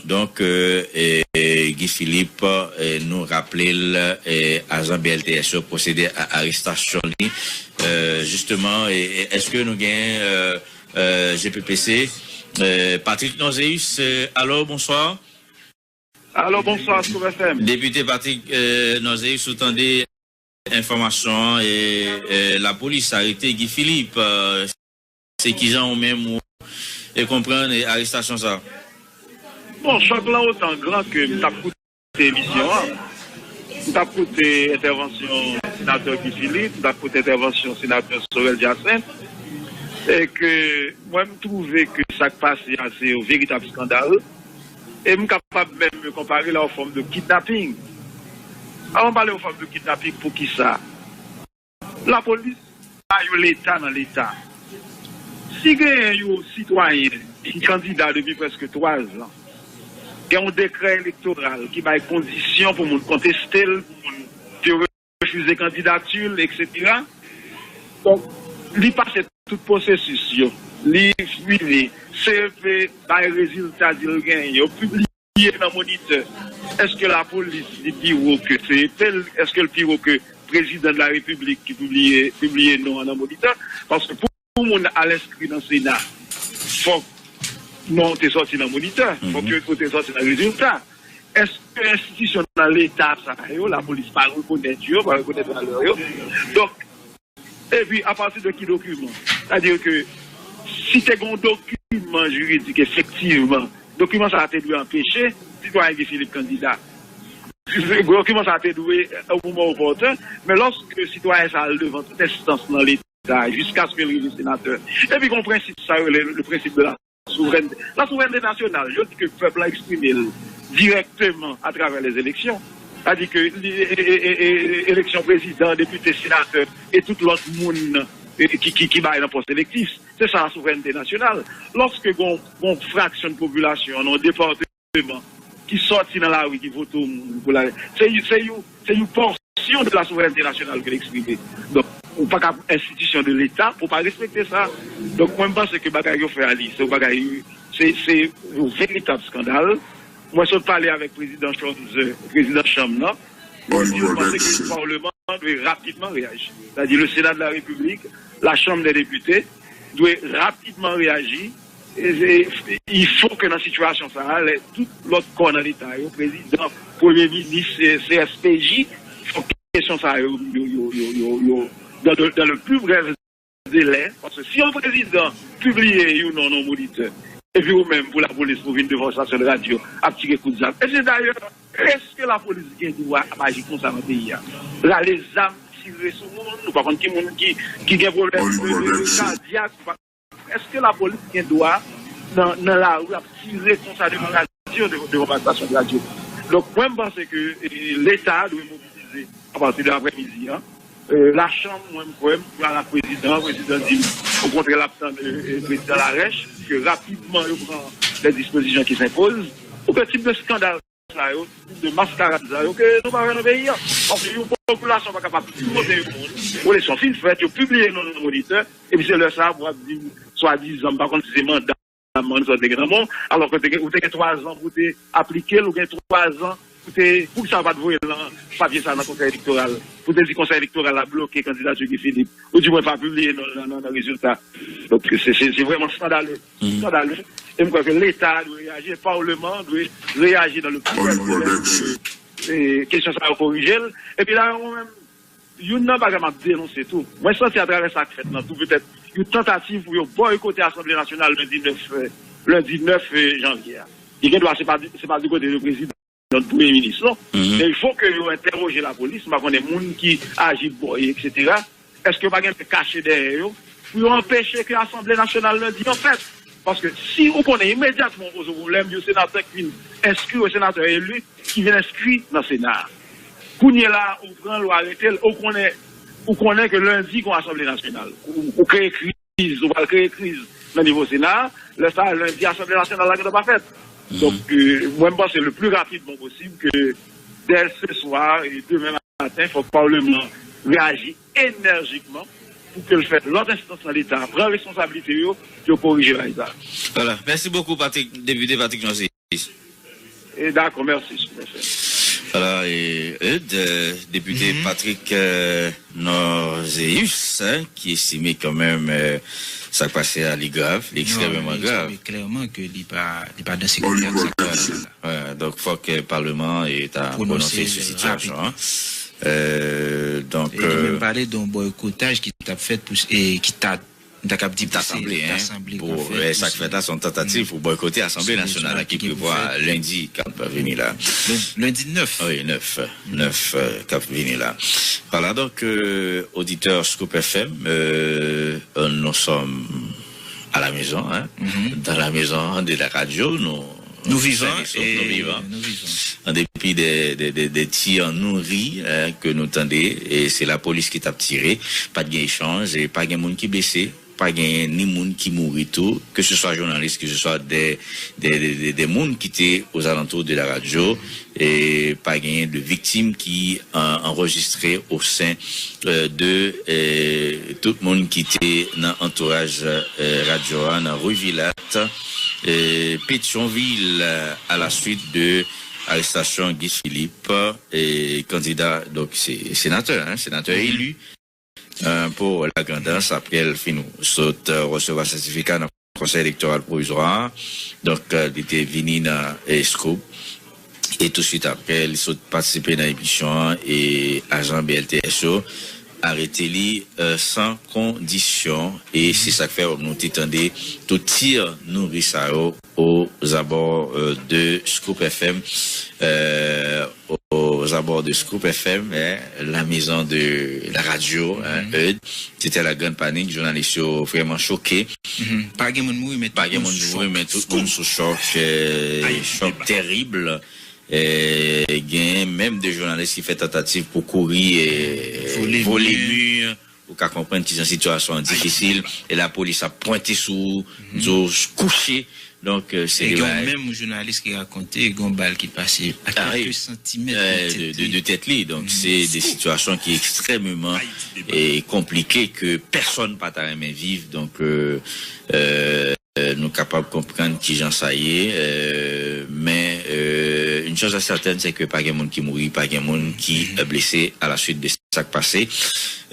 Donk, e, e, e, Guy Philippe, e, nou raple l, e, ajan B L T S yo pwosede a arestasyon li. E, jisteman, e, e, èske nou gen, e, e, G P P C, e, Patrick Norzeus, e, alo, bonswa. Alo, bonswa, Scoop F M. Depite Patrick, e, Norzeus, ou tande enfòmasyon an, e, e, lapolis arete Guy Philippe, e, se kijan ou menm ou, e, konprann, e, arestasyon sa? Bon, chòk lan otan gran ke m t ap koute emisyon an, m t ap koute entèvansyon senatè Guy Philippe, m t ap koute entèvansyon senatè Sorel Jacinthe, e ke mwen m twouve ke sa k pase a se yon veritab eskandal. E m kapab menm konpare l a yon fòm de kidnaping. Avan m pale yon fòm de kidnaping, poukisa? Lapolis pa yon Leta nan Leta. Si genyen yon sitwayen ki kandida depi prèske twa zan, gen yon dekrè elektoral ki bay kondisyon pou moun konteste l, pou moun te refize kandidati l, etsetera. Donk, li pase tout pwosesis yo. Li fini. C E P bay rezilta di l genyen. Yo pibliye nan Monitè. Èske lapolis li pi wo ke C E P? Èske l pi wo ke prezidan de la repiblik ki pibliye, pibliye non an nan Monitè? Paske pou pou moun al enskri nan Sena, fòk non w te sòti nan Monitè, fòk yo te sòti nan rezilta. Èske enstitisyon nan Leta sa yo, lapolis pa rekonèt yo, pa rekonèt valè yo? Donk, epi apati de ki dokiman? Sètadi ke si te gen yon dokiman jiridik efektivman, dokiman sa a te dwe anpeche sitwayen Guy Philippe kandida. Dokiman sa a te dwe, o moman opòten, men lòske sitwayen sa a al devan tout enstans nan Leta, jiskaske l rive senatè. Epi gen yon prensip sa yo rele le principe de la souveraineté. La souveraineté nationale, yo di ke pèp la eksprime l dirèkteman atravè les élections. Sètadi ke eleksyon prezidan, depite, senatè e tout lòt moun ki, ki, ki bay nan pòs elektif. Se sa la souveraineté nationale. Lòske gon, gon fraksyon de popilasyon nan yon depatman ki sòti nan lari, ki vote yon moun pou la, se, se yon, se yon pòsyon de la souveraineté nationale ke l eksprime. Donk, ou pa ka enstitisyon de Leta pou pa respekte sa. Donk, mwen, m panse ke bagay yo fè a li, se yon bagay, se, se yon veritab skandal. Mwen sot pale avèk prezidan Scholz, prezidan chanm nan. Mwen di, mwen panse ke le Parlement dwe rapidman reyaji. Sètadi, le Sénat de la République, la Chambre des députés, dwe rapidman reyaji. E, e, il faut que nan sitiyasyon sa a, lè tout lòt kò nan Leta yo, prezidan, premye minis, C S P J, fòk kesyon sa yo, yo, yo, yo, yo, yo, dans le, dans le plus bref délai, paske si yon prezidan pibliye yon non nan Monitè, epi ou menm pou lapolis pou vin devan yon estasyon de radyo ap tire kout zam. E se dayè, èske lapolis gen dwa ap aji konsa nan peyi a? Rale zam, tire sou moun, ou pa konn ki moun ki, ki gen pwoblèm de, de, de kadyak, ou pa, èske lapolis gen dwa nan, nan lari ap tire konsa devan radyo, devan, devan estasyon de radyo? Donk, mwen, m panse ke, e, Leta dwe mobilize apati de aprèmidi an. E, lachanm, mwen, m kwè, m pral ak prezidan, prezidan di m, okontrè, l ap tann, e, e, prezidan Larèch, ke rapidman yo pran les dispositions qui s'imposent, pou ke tip de skandal sa yo, tip de maskarad sa yo, ke nou pa wè nan peyi a. Paske yon popilasyon pa kapab sipoze yon moun, eleksyon fin fèt, yo pibliye non nan Monitè, epi se lè sa a pou w ap di m, swadizan, m pa konn si se manda, manda sa w te gen nan men w, alò ke w te gen, ou te gen twa zan pou w te aplike l, ou gen twa zan pou te, poukisa w pa t voye l nan papye sa nan Konsèy Elektoral, pou te di Konsèy Elektoral la bloke kandidati Guy Philippe, ou di mwen pa pibliye non nan, nan, nan rezilta. Donk, se, se, se vrèman skandale. Skandale. E m kwè ke Leta dwe reyaji, e Palman dwe reyaji nan le pli brèf délè pou ke, e, kesyon sa yo korije l. Epi la, mwen menm, youn nan bagay m ap denonse tou, mwen santi atravè sa k fèt nan tou, petèt, yon tantativ pou yo bòykote Asanble Nasyonal lendi nèf, e, lendi nèf, e, janvye a. Li gen dwa se pa, se pa di kote de prezidan, de premye minis, non. Men il faut que yo entèwoje lapolis, m pa konnen moun ki aji bòy, etsetera. Èske yo pa gen kache dèyè yo pou yo anpeche ke Asanble Nasyonal lendi an fèt? Paske si ou konnen imedyatman ou poze yon pwoblèm, yon senatè ki vin enskri, yon senatè eli ki vin enskri nan Sena a. Kounye la, ou pran l, ou arete l, ou konnen, ou konnen ke lendi gon Asanble Nasyonal. Ou, ou kreye kriz, ou pral kreye kriz nan nivo Sena a. Lè sa a, lendi, Asanble Nasyonal la gentan pa fèt. Donk, e, mwen, m panse le pli rapidman posib ke dè se swa e demen maten, fòk Palman an reyaji enèjikman pou ke l fè lòt enstans nan Leta a pran responsablite yo, yo korije bagay sa. Vwala. Mèsi bokou, Patrick, depite Patrick Jean-Sixte. E dakò, mèsi, mèsi. Vwala, e, e, de, depite Patrick, e, Norzeus, hein, ki estime kanmenm, e, sa k pase a li grav, li ekstrèmeman grav. Li estime klèman ke li pa, li pa dan sektè sa k pase la. Donk, fòk, e, Palman an, e, ta pwononse sou sitiyasyon an. E, donk, e li menm pale de yon bòykotaj ki t ap fèt pou, e ki ta, m ta kab di pou se Asanble, hein, pou, e, sa k fèt la, se yon tantativ pou bòykote Asanble Nasyonal la ki prevwa lendi k ap vini la. Lendi nèf. Wi, nèf, nèf, e, k ap vini la. Vwala, donk, e, oditè Scoop F M, e, nous sommes à la maison, hein, dans la maison de la radio, nou Nou vivan, nou vivan. An depi de, de, de, de ti an nouri, eh, ke nou tande, e se lapolis ki t ap tire, pa t gen echanj, e pa gen moun ki blese. pa genyen ni moun ki mouri tou, ke se swa jounalis, ke se swa de, de, de, de, de moun ki te ozalantou de la radyo, e pa genyen de viktim ki euh, anrejistre o sen euh, de euh, tout moun ki te nan antouraj euh, radyo a nan ri Vilat, euh, Petyonvil, euh, à la suite de arrestation Guy Philippe, euh, candidat, donc c'est sénateur, hein, sénateur élu euh, pour la Grandans, après le fin sot euh, recevoir certificat dans le Conseil électoral provisoire. Donc, euh, il était venu dans euh, Scoop. Et tout de suite après, il sot participer dans l'émission et agent B L T S yo arete li euh, sans condition. Et c'est ça que fait nous t'étendez tout tir nourri ça aux abords euh, de Scoop F M. Euh, aux abords de Scoop F M, hein, la maison de la radio, hein, Eud. C'était la grande panique, jounalis yo vrèman choke. Mhm. Pa gen moun mouri, men pa gen moun mouri, men tout moun sou chòk, euh, chòk tèrib. Euh, gen menm de jounalis ki fè tantativ pou kouri, euh, vole mi. Ou ka konprann kijan sitiyasyon an difisil, e lapolis ap pwente sou ou, di w kouche. Donk, euh, se de bagay. E gen yon menm jounalis ki rakonte, gen yon bal ki pase a kèlke santimèt de tèt li. De tèt li. Donk, se de sitiyasyon ki ekstrèmeman e konplike ke pèsonn pa ta renmen viv. Donk, euh, euh, euh, nou kapab konprann kijan sa ye, euh, men euh, une chose est certaine, c'est que pa gen moun ki mouri, pa gen moun ki euh, blese à la suite de sa k pase.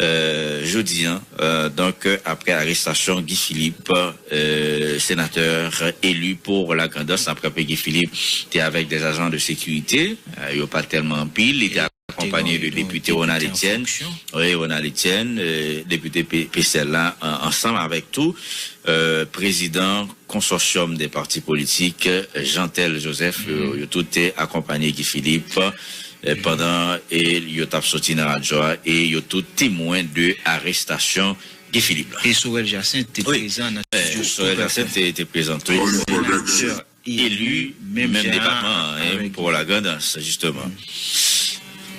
Euh, jodi an, euh, donk, euh, apre arestasyon Guy Philippe, euh, sénateur élu pour la Grandans, apre Guy Philippe te avèk des agents de sécurité, euh, yo pa tèlman anpil, li te akonpanye de depite Ronald Etienne. Wi, Ronald Etienne, euh, depite P-, P C L la, an-, ansanm avèk tou, euh, prezidan Consortium des partis politiques, Jeantel Joseph, euh, yo tout te akonpanye Guy Philippe, euh, pandan e yo t ap soti nan radyo a, e yo tout temwen de arestasyon Guy Philippe la. E Sorel Jacinthe te prezan nan estidyo Scoop F M. Sorel Jacinthe te, te prezan tou. Senatè eli menm depatman an, hein, pou la Grandans, jisteman.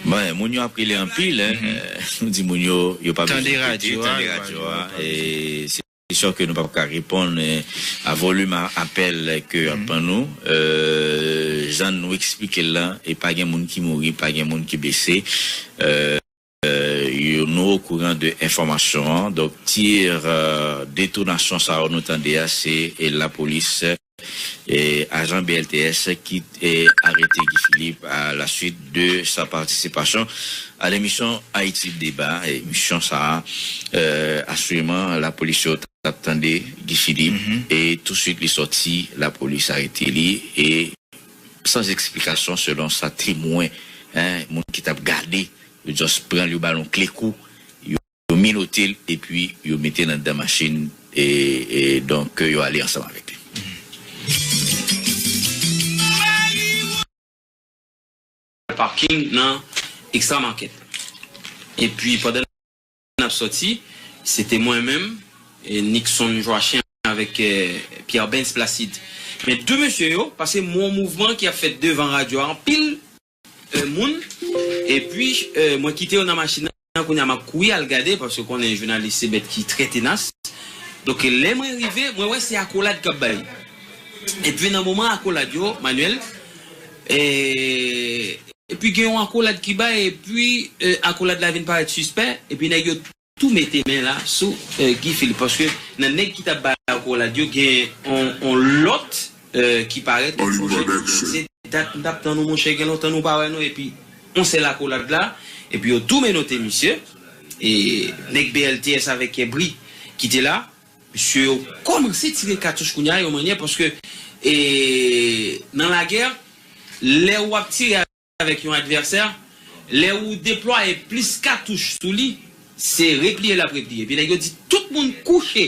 Bon, moun yo ap rele anpil, hein. Nou di moun yo, yo pa bezwen koute, tande radyo a, e se sè ke nou p ap ka reponn euh, a volim a apèl ke y ap ban nou. Euh, jan nou eksplike l la, e pa gen moun ki mouri, pa gen moun ki blese. Euh, euh, yo, nou okouran de enfòmasyon an. Donk, tir euh, detonasyon sa yo nou tande a, se e lapolis e ajan B L T S ki te arete Guy Philippe à la suite de sa participation à l'émission Haïti Débat. Emisyon sa a, euh, aswireman, lapolis yo t ap tande Guy Philippe e touswit li sòti, lapolis arete li e sans explication, selon sa temwen, hein, moun ki t ap gade, yo just pran l, yo ba l yon kle kou, yo menote l epi yo mete l anndan machin e, e donk yo ale ansanm avèk li. Parking nan Extra Market. Epi pandan n ap sòti, se te mwen menm, e Nixon Joachim avèk eh, Pierre Bens Placide. Men de mesye yo, paske m wè yon mouvman ki ap fèt devan radyo a, anpil eh, moun. Epi, eh, mwen kite yo nan machin nan, kounye a m ap kouri al gade, paske w konnen jounalis se bèt ki trè tenas. Donk, lè mwen rive, mwen wè se akolad k ap bay. Epi nan moman akolad yo, Manuel, eh, epi gen yon akolad ki bay, epi eh, akolad la vin parèt sispè, epi nèg yo tou mete men la sou eh, Guy Philippe, paske nan nèg ki t ap bay akolad yo, gen on, on lòt eh, ki parèt. Se dat m t ap tann ou, monchè, gen lontan nou pa wè nou, epi on sèl akolad la, epi yo tou menote misye, e nèg B L T S avèk kè bri ki te la, misye yo kòmanse tire katouch kounye a, yon mannyè, paske e, nan lagè, lè w ap tire avèk yon advèsè, lè ou deplwaye plis katouch sou li, se repliye l ap repliye. Epi nèg yo di, tout moun kouche.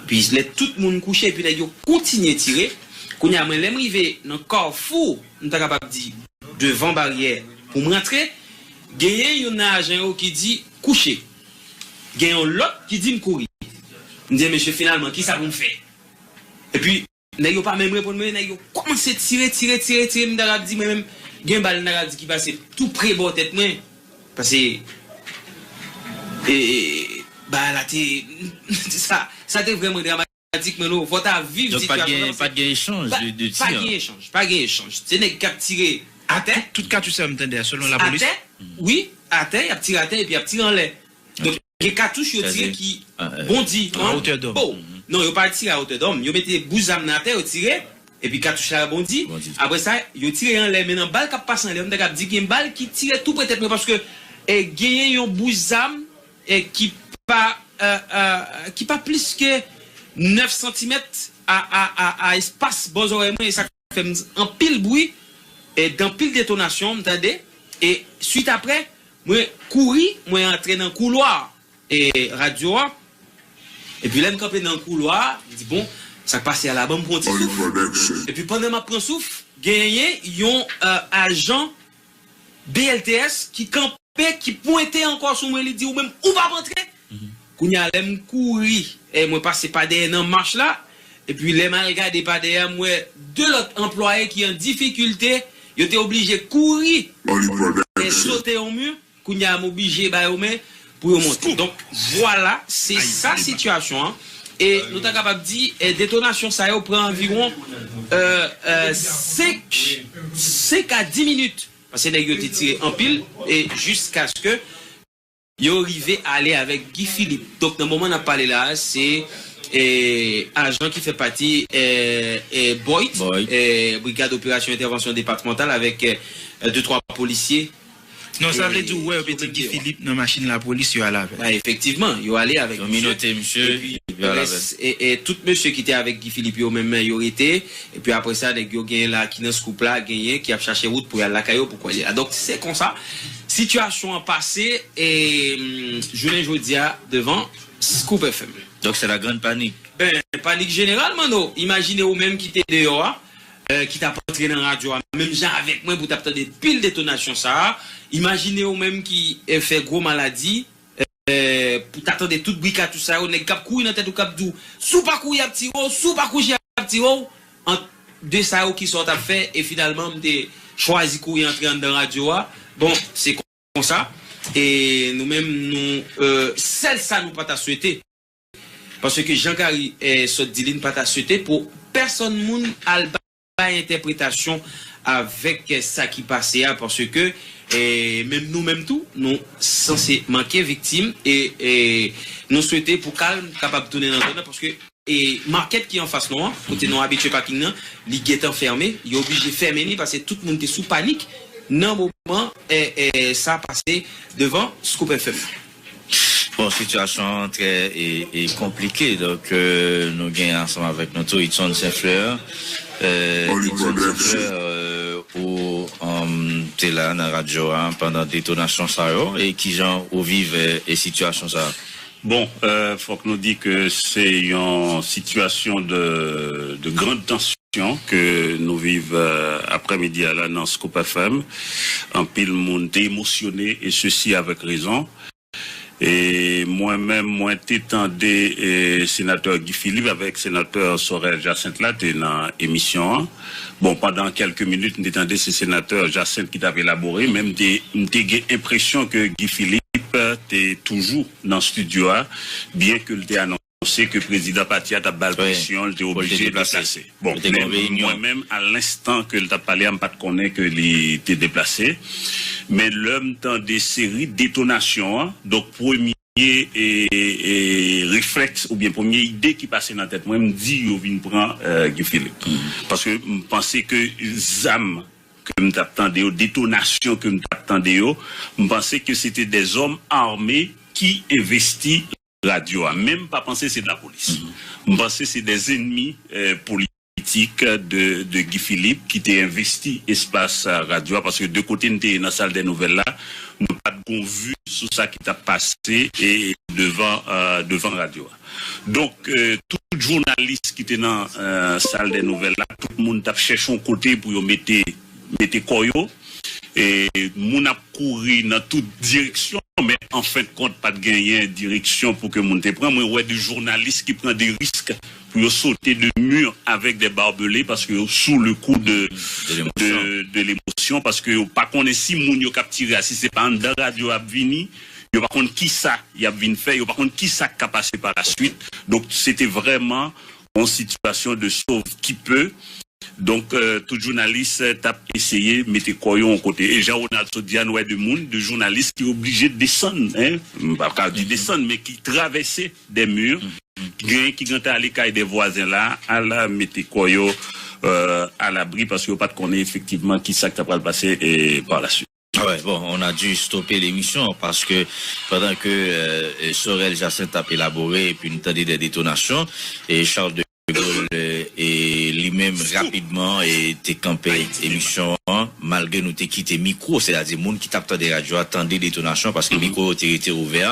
Epi lè tout moun kouche, epi nèg yo kontinye tire. Kounye a, mwen, lè m rive nan kafou, m ta kapab di, devan baryè pou m rantre, genyen youn nan ajan yo ki di, kouche. Gen yon lòt ki di m kouri. M di, mesye, finalman, kisa pou m fè? Epi, nèg yo pa menm reponn mwen, nèg yo kòmanse tire, tire, tire, tire, m ta ka di mwen menm, gen bal m ta ka di ki pase tou pre bò tèt mwen. Pase, e, e, bagay la te, sa, sa te vrèman dramatik, men nou, fò ta viv sitiyasyon nan. Donk, pa t gen, pa t gen echanj de, de tir? Pa gen echanj, pa gen echanj. Se nèg k ap tire atè. Tout, tout katouch sa yo m tande a, selon lapolis? Atè, wi, atè, y ap tire atè epi y ap tire anlè. Donk, gen katouch yo tire ki bondi, a otè dòm. Bon, non, yo pa tire a otè dòm. Yo mete bout zam nan atè, yo tire, epi katouch la bondi. Apre sa, yo tire anlè. Men nan bal k ap pase anlè, m ta kab di gen bal ki tire tou pre tèt mwen, paske, eh, genyen yon bout zam, eh, ki pa, eh, eh, ki pa plis ke nèf santimèt a, a, a, a espas bò zòrèy mwen, e sa fè m anpil bri, e anpil detonasyon, m tande, e swit apre, mwen kouri, mwen antre nan koulwa, e radyo a, epi lè m kanpe nan koulwa a, m di, bon, sa k pase a la, ban m pran ti souf. Epi pandan m ap pran souf, genyen yon, eh, ajan B L T S ki kanpe, ki pwente ankò sou mwen, li di, ou menm, ou p ap antre. Kounye a, lè m kouri, e mwen pase pa dèyè nan mach la, epi lè m al gade pa dèyè, m wè de lòt anplwaye ki an difikilte, yo te oblije kouri, e sote yon mi, kounye a, m oblije ba yo men pou yo monte. Donk, vwala, se sa sitiyasyon an. E nou ta kapab di, e detonasyon sa yo pran anviwon, e, e, senk, senk a dis minit. Paske nèg yo te tire anpil, e jiskaske yo rive ale avèk Guy Philippe. Donk, nan moman n ap pale la a, se, e, ajan ki fè pati, e, e, BOIT, e, Brigad Operasyon Entèvansyon Depatmantal, avèk, e, de twa polisye. Non, sa vle di, ou wè, yo mete Guy Philippe nan machin lapolis, yo ale avè l. Efektivman, yo ale avèk misye. Yo minote misye, epi yo ale avè l. E, e tout mesye ki te avèk Guy Philippe yo menm, yo rete. Epi apre sa, nèg yo genyen la ki nan Scoop la, genyen ki ap chache wout pou y al lakay yo, pou kwè li la. Donk, se konsa sitiyasyon an pase, e, mm, jounen jodi a, devan Scoop F M. Donc c'est la grande panique. Ben, panik jeneral, Manno. Imajine ou menm ki te deyò a, e, ki t ap antre nan radyo a, menm jan avèk mwen, pou t ap tande pil detonasyon sa a. Imajine ou menm ki, e, fè gwo maladi, e, pou ta tande tout bri katouch sa yo, nèg k ap kouri nan tèt ou, k ap di w, si w pa kouri, y ap tire w, si w pa kouri, y ap tire w. Ant de sa yo, kisa w t ap fè? E finalman, m te chwazi kouri antre anndan radyo a. Bon, se konsa. E nou menm, nou, e, sèl sa nou pa ta swete, paske Jean Gary, e, sot di li, n pa ta swete pou pèsonn moun al bay entèpretasyon avèk, e, sa ki pase a, paske, e, menm nou menm tou, nou sanse manke viktim, e, e nou swete pou kalm kapab tounen nan zòn nan, paske, e, makèt ki anfas nou an, kote nou abitye paking nan, li gentan fèmen, yo oblije fèmen li, paske tout moun te sou panik nan moman, e, e, sa pase devan Scoop F M. Bon, sitiyasyon an trè e, e konplike. Donk, e, nou gen ansanm avèk nou tou Hudson Saint Fleur. E, Hudson Saint Fleur, e, ou, e, te la nan radyo a pandan detonasyon sa yo, e kijan ou viv, e, e sitiyasyon sa a? Bon, e, fòk nou di ke se yon sitiyasyon de, de grande tension ke nou viv, e, aprèmidi a la nan Scoop F M. Anpil moun te emosyone, e sesi avèk rezon. E mwen menm, mwen te tande, e, senatè Guy Philippe avèk senatè Sorel Jacinthe la te nan emisyon an. Bon, pandan kèlke minit, m te tande se senatè Jacinthe ki t ap elabore, men m te, m te gen enpresyon ke Guy Philippe te toujou nan estidyo a, byen ke l te anonse ke prezidan pati a t ap ba l presyon, l te oblije deplase. Bon, men mwen menm, a lenstan ke l t ap pale a, m pa t konnen ke li te deplase. Men lè m tande seri detonasyon an, donk premye, e, e, reflèks oubyen premye ide ki pase nan tèt mwen, m di yo vin pran, e, Guy Philippe. Paske m panse ke zam ke m t ap tande yo, detonasyon ke m t ap tande yo, m panse ke se te dèzòm ame ki envesti radyo a. Men m pa panse se lapolis. M panse se dèzènmi, e, politik de, de Guy Philippe ki te envesti espas, e, radyo a, paske de kote n te ye nan sal dè nouvèl la, nou pa t gon vi sou sa ki t ap pase e devan, e, devan radyo a. Donk, e, tout jounalis ki te nan, e, sal dè nouvèl la, tout moun t ap chèche yon kote pou yo mete, mete kò yo. E moun ap kouri nan tout direksyon, men an fen de kont, pa t genyen direksyon pou ke moun te pran. Mwen wè de jounalis ki pran de risk pou yo sote de mi avèk de barbelé, paske yo sou le kou de, de, de lemosyon, paske yo pa konnen si moun yo k ap tire a, si se pa anndan radyo ap vini, yo pa konn kisa y ap vin fè, yo pa konn kisa k ka pase pa la swit. Donk, se te vrèman yon sitiyasyon de sauve qui peut. Donk, euh, tout jounalis t ap eseye mete kò yo yon kote. E jan Ronald sot di a, nou wè de moun, de jounalis ki oblije desann, hein, m pa ka di desann, men ki travèse des murs, ki genyen ki gentan ale kay de vwazen la, al mete kò yo, euh, alabri, paske yo pa t konnen efektivman kisa k ta pral pase, e, par la suite. Ah ouais, bon, on a dû stopper l'émission parce que pendant que euh, Sorel Jacinthe ap elabore epi n tande de detonasyon, e Charles de Gaulle euh, e li menm rapidman e te kanpe emisyon an, malgre nou te kite mikwo, sètadi moun ki t ap tande radyo a tande detonasyon paske mikwo yo te rete ouvè.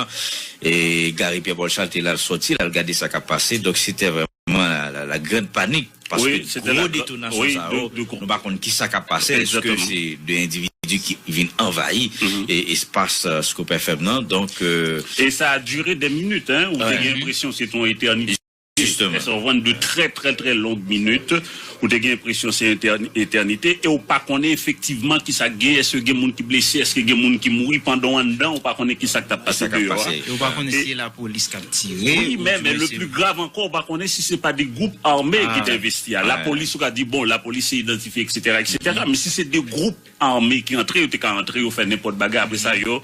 E Gary Pierre Paul Charles te la l sòti, l al gade sa k ap pase. Donk se te vrèman la, la, la grande panique. Paske gwo detonasyon sa yo, nou pa konn kisa k ap pase. Èske se de endividi ki vin anvayi e espas Scoop F M nan? Donk, euh, e sa a dire de minit, hein, ou te gen enpresyon se te yon etènite. Jisteman. Sa w konprann, de très très très longues minutes, ou te gen enpresyon se etènite, e ou pa konnen efektivman kisa k gen, èske gen moun ki blese, èske gen moun ki mouri, pandan w anndan, ou pa konnen kisa k t ap pase deyò a. E ou pa konnen si se lapolis k ap tire. Wi, men, men le plus grave encore, ou pa konnen si se pa de gwoup ame ki te envesti a. Lapolis, ou ka di, bon, lapolis se idantifye, et cetera, et cetera. Men si se de gwoup ame ki antre, yo te ka antre, yo fè nenpòt bagay. Apre sa, yo,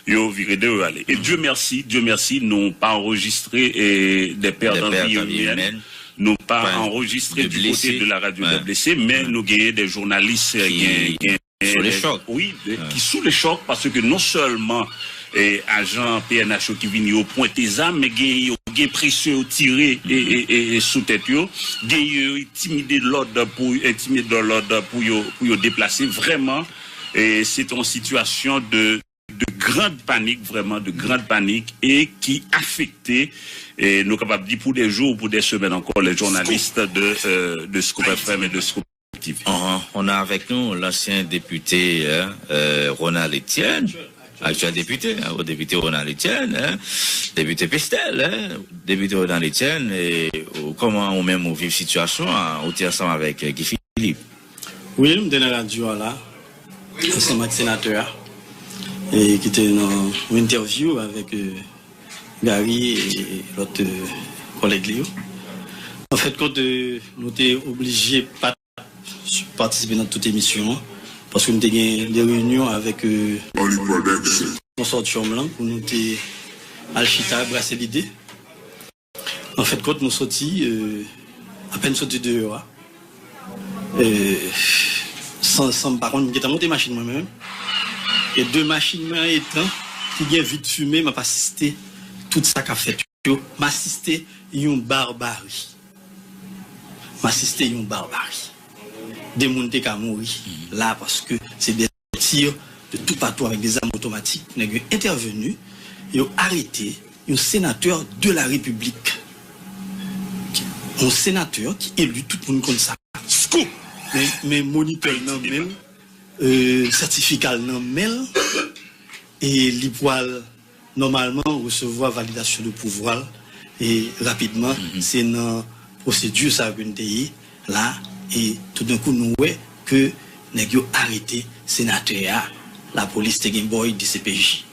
yo vire de yo ale. E Dieu merci, Dieu merci, nou pa anrejistre eh, des pertes en vie humaine. Nou pa anrejistre du côté de la radio de blessés, men nou genyen de jounalis, gen, gen, wi, de- ki sou le choc, paske non sèlman eh, ajan P N H yo ki vin yo pwente zam, men gen yo gen presyon yo tire eh, eh, eh, sou tèt yo, gen yo entimide lòd pou entimide lòd pou yo pou yo deplase. Vrèman, eh, se te yon sitiyasyon de de grande panique, vraiment de grande panique, et qui affectait, eh, nou kapab di pour des jours ou pour des semaines encore, les journalistes de, euh, de Scoop F M et de Scoop T V. On a avec nous l'ancien député hein, euh, Ronald Etienne, actuel député, hein, député Ronald Etienne, hein, député Pestel, hein, député Ronald Etienne, et euh, comment ou même ou viv situation, hein, ou t'es ensemble avec euh, Guy Philippe? Wi, m te nan radyo a la, ansanm ak senatè a, e ki te nan yon entèvyou avèk eh, Gary e lòt eh, kòlèg li yo. Anfèt kont, eh, nou te oblije pa t patisipe nan tout emisyon an, paske nou te gen de reyinyon avèk eh, konsotyòm lan pou nou te al chita, brase lide. Anfèt kont, nou soti, eh, apèn soti deyò a, eh, san, san m pa konn, m gentan monte machin mwen menm. E de machin mwen an etan, ki gen vit fimen, m ap asiste tout sa k ap fèt yo. M asiste yon barbari. M asiste yon barbari. De moun te ka mouri la paske se de tir de toupatou avèk de zam otomatik. Nèg yo entèveni, yo arete yon senatè de la repiblik. Yon senatè ki eli, tout moun konn sa. Scoop! Men, men monitè l nan men l, eh, sètifika l nan men l, e li pral nòmalman resevwa validasyon de pouvwa l e rapidman. Se nan pwosedi sa ke n te ye la, e toudenkou nou wè ke nèg yo arete senatè a, lapolis te gen bòy D C P J.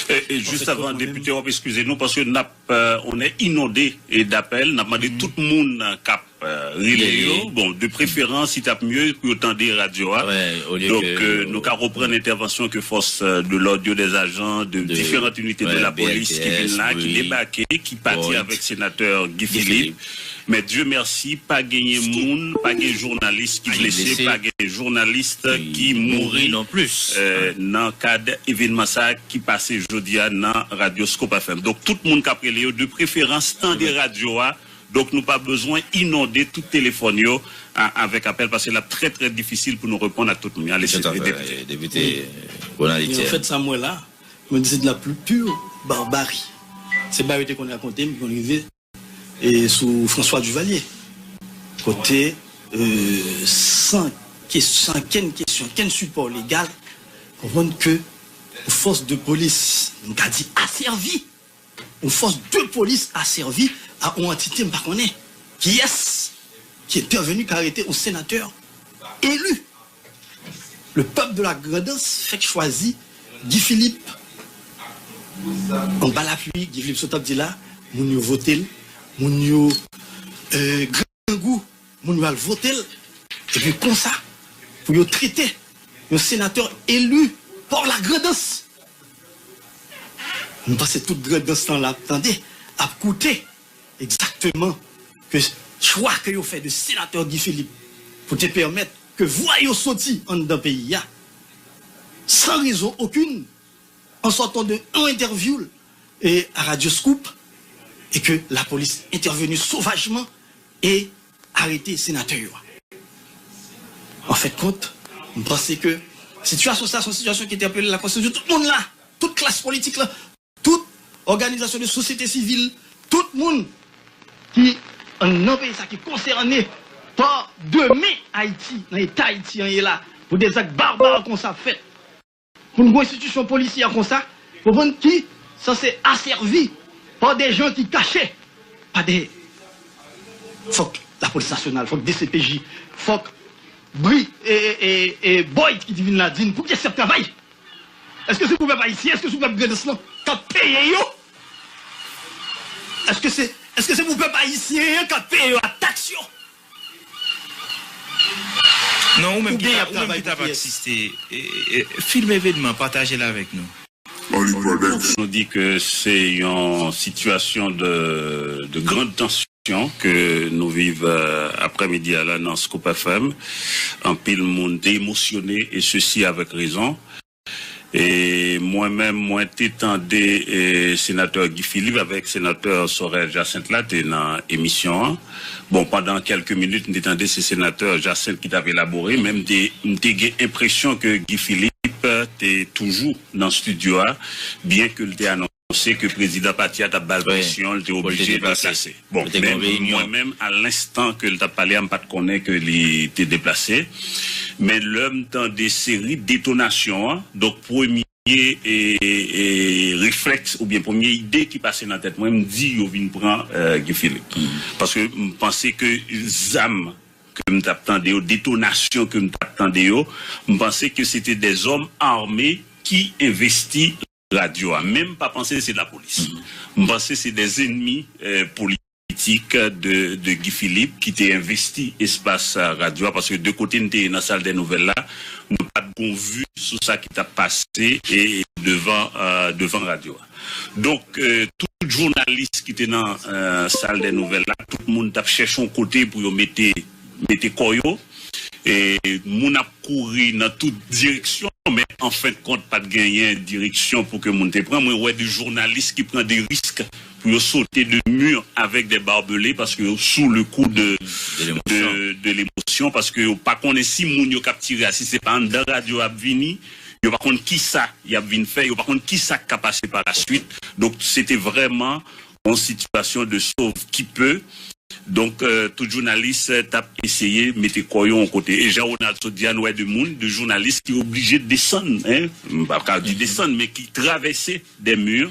E, e jis avan, depite, w ap eskize nou paske n ap, euh, on est inondé eh, d'appels. N ap mande tout moun k ap euh, rele yo. Bon, de preferans, si t ap mye pou yo tande radyo a. Donk, euh, nou ka reprann entèvansyon ke fòs euh, de lòd yo, des agents de différentes unités de la police ki vin la, ki debake, ki pati avèk senatè Guy Philippe. Men Dieu merci, pa genyen moun, pa gen jounalis ki blese, pa gen jounalis ki mouri non plis euh, nan kad evènman sa ki pase jodi a nan radyo Scoop F M. Donk, tout moun k ap rele yo, de preferans, tande radyo a. Donk, nou pa bezwen inonde tout telefòn yo a, avèk apèl, paske l ap trè, trè difisil pou nou reponn ak tout moun. Ale, se depite. Depite Ronald Etienne. Anfèt, sa m wè la, mwen di se de la plus pure barbarie. Se bagay yo te konn rakonte m, ki konn rive e sou François Duvalier. Kote, euh, san, kes, san kenn kesyon, kenn sipò legal, konprann ke yon fòs de polis, m ka di asèvi, yon fòs de polis asèvi a yon antite m pa konnen kiyès ki entèveni ka arete yon senatè eli. Le peuple de la Grandans fèk chwazi Guy Philippe Anba lapli, Guy Philippe sot ap di la, moun yo vote l, moun yo, euh, grangou, moun yo al vote l, epi konsa, pou yo trete yon senatè eli pa Lagrandans. M panse tout Grandans lan la ap tande, ap koute egzakteman ke chwa ke yo fè de senatè Guy Philippe pou te pèmèt ke vwa yo soti anndan peyi a, san rezon okenn, an sòtan de yon entèvyou l, e, a Radyo Scoop, e ke lapolis entèveni sovajman e arete senatè yo a. An fen de kont, m panse ke sitiyasyon sa, se yon sitiyasyon ki entèpele la konsyans de tout moun la, tout klas politik la, tout òganizasyon de sosyete sivil, tout moun ki anndan peyi sa, ki konsène pa demen Ayiti, nan eta Ayiti an ye la, pou de zak barbare konsa fèt, pou n gen yon enstitisyon polisyè konsa, konprann, ki sanse asèvi pa de jan ki kache, pa de, fòk lapolis nasyonal, fòk D C P J, fòk bri, e, e, e, e, Boyd ki te vin la di n, pou kiyès y ap travay? Èske se pou pèp ayisyen? Èske se pou pèp Grandans lan k ap peye yo? Èske se, èske se pou pèp ayisyen an k ap peye yo ak taks yo? Non, ou menm ki ta, ou menm ki t ap asiste, e, e, filme evènman, pataje l avèk nou. Nou di ke se yon sitiyasyon de, de grande tension ke nou viv, euh, aprèmidi a la nan Scoop F M. Anpil moun te emosyone, e sesi avèk rezon. E mwen menm, mwen te tande, e, senatè Guy Philippe avèk senatè Sorel Jacinthe la te nan emisyon an. Bon, pandan kèlke minit, m te tande se senatè Jacinthe ki t ap elabore, men m te, m te gen enpresyon ke Guy Philippe te toujou nan estidyo a, byen ke l te anonse ke prezidan pati a t ap ba l presyon, l te oblije deplase. Bon, men mwen menm, a lenstan ke l t ap pale a, m pa t konnen ke li te deplase. Men lè m tande seri detonasyon an, donk premye e, e, reflèks oubyen premye ide ki pase nan tèt mwen, m di yo vin pran, euh, Guy Philippe. Paske m panse ke zam ke m t ap tande yo, detonasyon ke m t ap tande yo, m panse ke se te de zòm ame ki envesti radyo a. Men m pa panse se lapolis. M panse se de ennmi, euh, politik de, de Guy Philippe ki te envesti espas, euh, radyo a, paske de kote n te ye nan sal dè nouvèl la, nou pa t gon vi sou sa ki t ap pase e devan, euh, devan radyo a. Donk, euh, tout jounalis ki te nan, euh, sal dè nouvèl la, tout moun t ap chèche yon kote pou yo mete, mete kò yo. E moun ap kouri nan tout direksyon, men an fen de kont, pa t genyen direksyon pou ke moun te pran. Mwen wè de jounalis ki pran de risk pou yo sote de mi avèk de barbelé, paske yo sou le kou de, de, de lemosyon, paske yo pa konnen si moun yo k ap tire a, si se pa anndan radyo y ap vini, yo pa konn kisa y ap vin fè, yo pa konn kisa k ka pase pa la swit. Donk, se te vrèman yon sitiyasyon de sauve qui peut. Donk, euh, tout jounalis, euh, t ap eseye mete kò yo yon kote. E jan Ronald sot di a, nou wè de moun, de jounalis ki oblije desann, en, m pa ka di desann, men ki travèse de mi,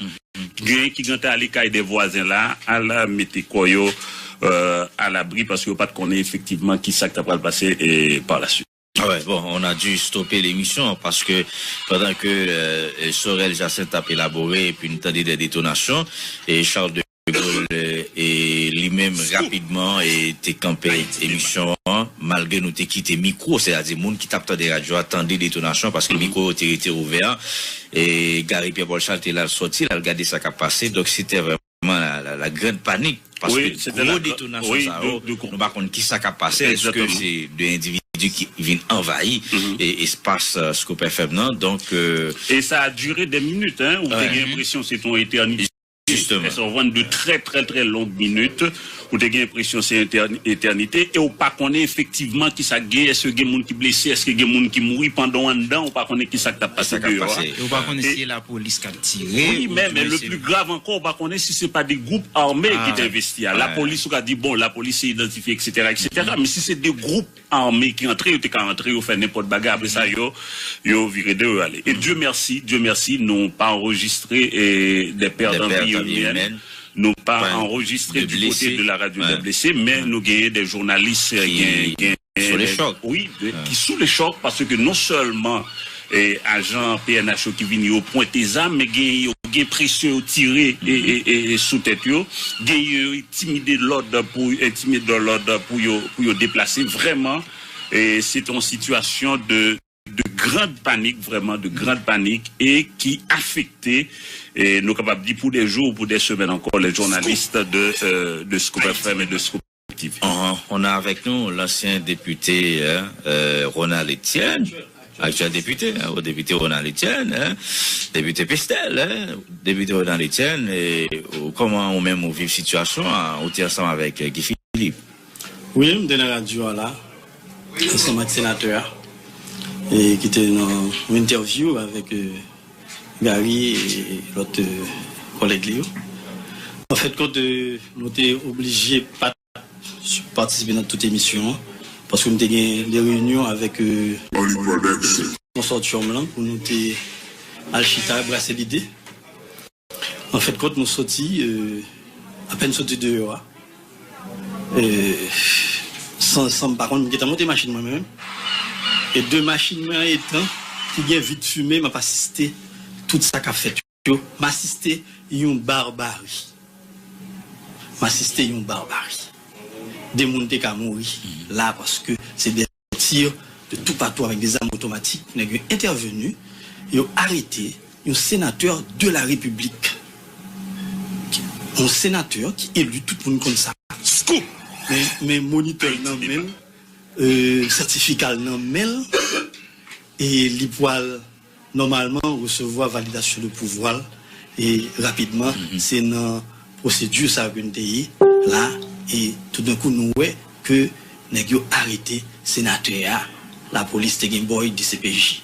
genyen ki gentan ale kay de vwazen la, al mete kò yo, euh, alabri, paske yo pa t konnen efektivman kisa k ta pral pase, e, par la suite. Ah ouais, bon, on a dû stopper l'émission parce que pendant que euh, Sorel Jacinthe ap elabore epi n tande de detonasyon, e Charles de Gaulle, euh, e li menm rapidman e te kanpe emisyon an, malgre nou te kite mikwo, sètadi moun ki t ap tande radyo a tande detonasyon paske mikwo yo te rete ouvè. E Gary Pierre Paul Charles te la sòti, l al gade sa k ap pase. Donk, se te vrèman la, la, la grande panique. Paske gwo detonasyon sa yo, nou pa konn kisa k ap pase. Èske se de endividi ki vin anvayi e espas, euh, Scoop F M nan? Donk, euh, e sa a dire de minit, hein, ou te gen enpresyon se te yon etènite. Justement. Sa w konprann, de très, très, très longues minutes, ou te gen enpresyon se etèn-, etènite, e ou pa konnen efektivman kisa k gen, èske gen moun ki blese, èske gen moun ki mouri, pandan w anndan, ou pa konnen kisa k t ap pase deyò a. E ou pa konnen si se lapolis k ap tire, wi, men, men le plus grave encore, ou pa konnen si se pa de gwoup ame ki te envesti a. Lapolis, ou ka di, bon, lapolis se idantifye, et cetera, et cetera. Men si se de gwoup ame ki antre, yo te ka antre, yo fè nenpòt bagay, apre sa, yo, yo vire de yo ale. E Dieu merci, Dieu merci, nou pa anrejistre, eh, de pèt an vi imèn. Nou pa anrejistre du kote de la radio de blese, men nou genyen de jounalis, eh, gen, gen, wi, de, ki sou le chòk, paske non sèlman e, ajan P N H yo ki vini, yo pwente zam, men genyen yo gen presyon, yo tire e, e, e, e sou tèt yo, genyen yo entimide lòd pou, entimide lòd pou yo, pou yo deplase. Vrèman, e, se te yon sitiyasyon de, de grande panique, vraiment de grande panique, e ki afekte, e nou kapab di pour des jours ou pour des semaines encore, les journalistes de, euh, de Scoop F M et de Scoop T V. Uhum. On a avec nous l'ancien député, hein, euh, Ronald Etienne, actuel député, hein, au député Ronald Etienne, hein, député Pestel, hein, député Ronald Etienne, e, ou, kòman ou menm ou viv sitiyasyon an, ou te ansanm avèk, euh, Guy Philippe? Wi, m te nan radyo a la, ansanm ak senatè a, e ki te nan yon entèvyou avèk, euh, Gary e lòt, euh, kòlèg li yo. Anfèt kont, euh, nou te oblije pa patisipe nan tout emisyon an, paske m te gen de reyinyon avèk, euh, konsotyòm lan pou nou te al chita, brase lide. Anfèt kont, nou soti, euh, apèn soti deyò a, euh, san, san m pa konn, m gentan monte machin mwen menm. E de machin mwen an etan ki gen vit fimen, m ap asiste tout sa k ap fèt yo. M asiste yon barbari. M asiste yon barbari. De moun te ka mouri la paske se de tir de toupatou avèk de zam otomatik. Nèg yo entèveni, yo arete yon senatè de la Repiblik. Yon senatè ki eli, tout moun konn sa. Scoop! Men, men monitè l nan men l, euh, sètifika l nan men l, e li pral nòmalman resevwa validasyon de pouvwa l, e rapidman, se nan pwosedi sa ke n te ye la, e toudenkou nou wè ke nèg yo arete senatè a, lapolis te gen bòy D C P J.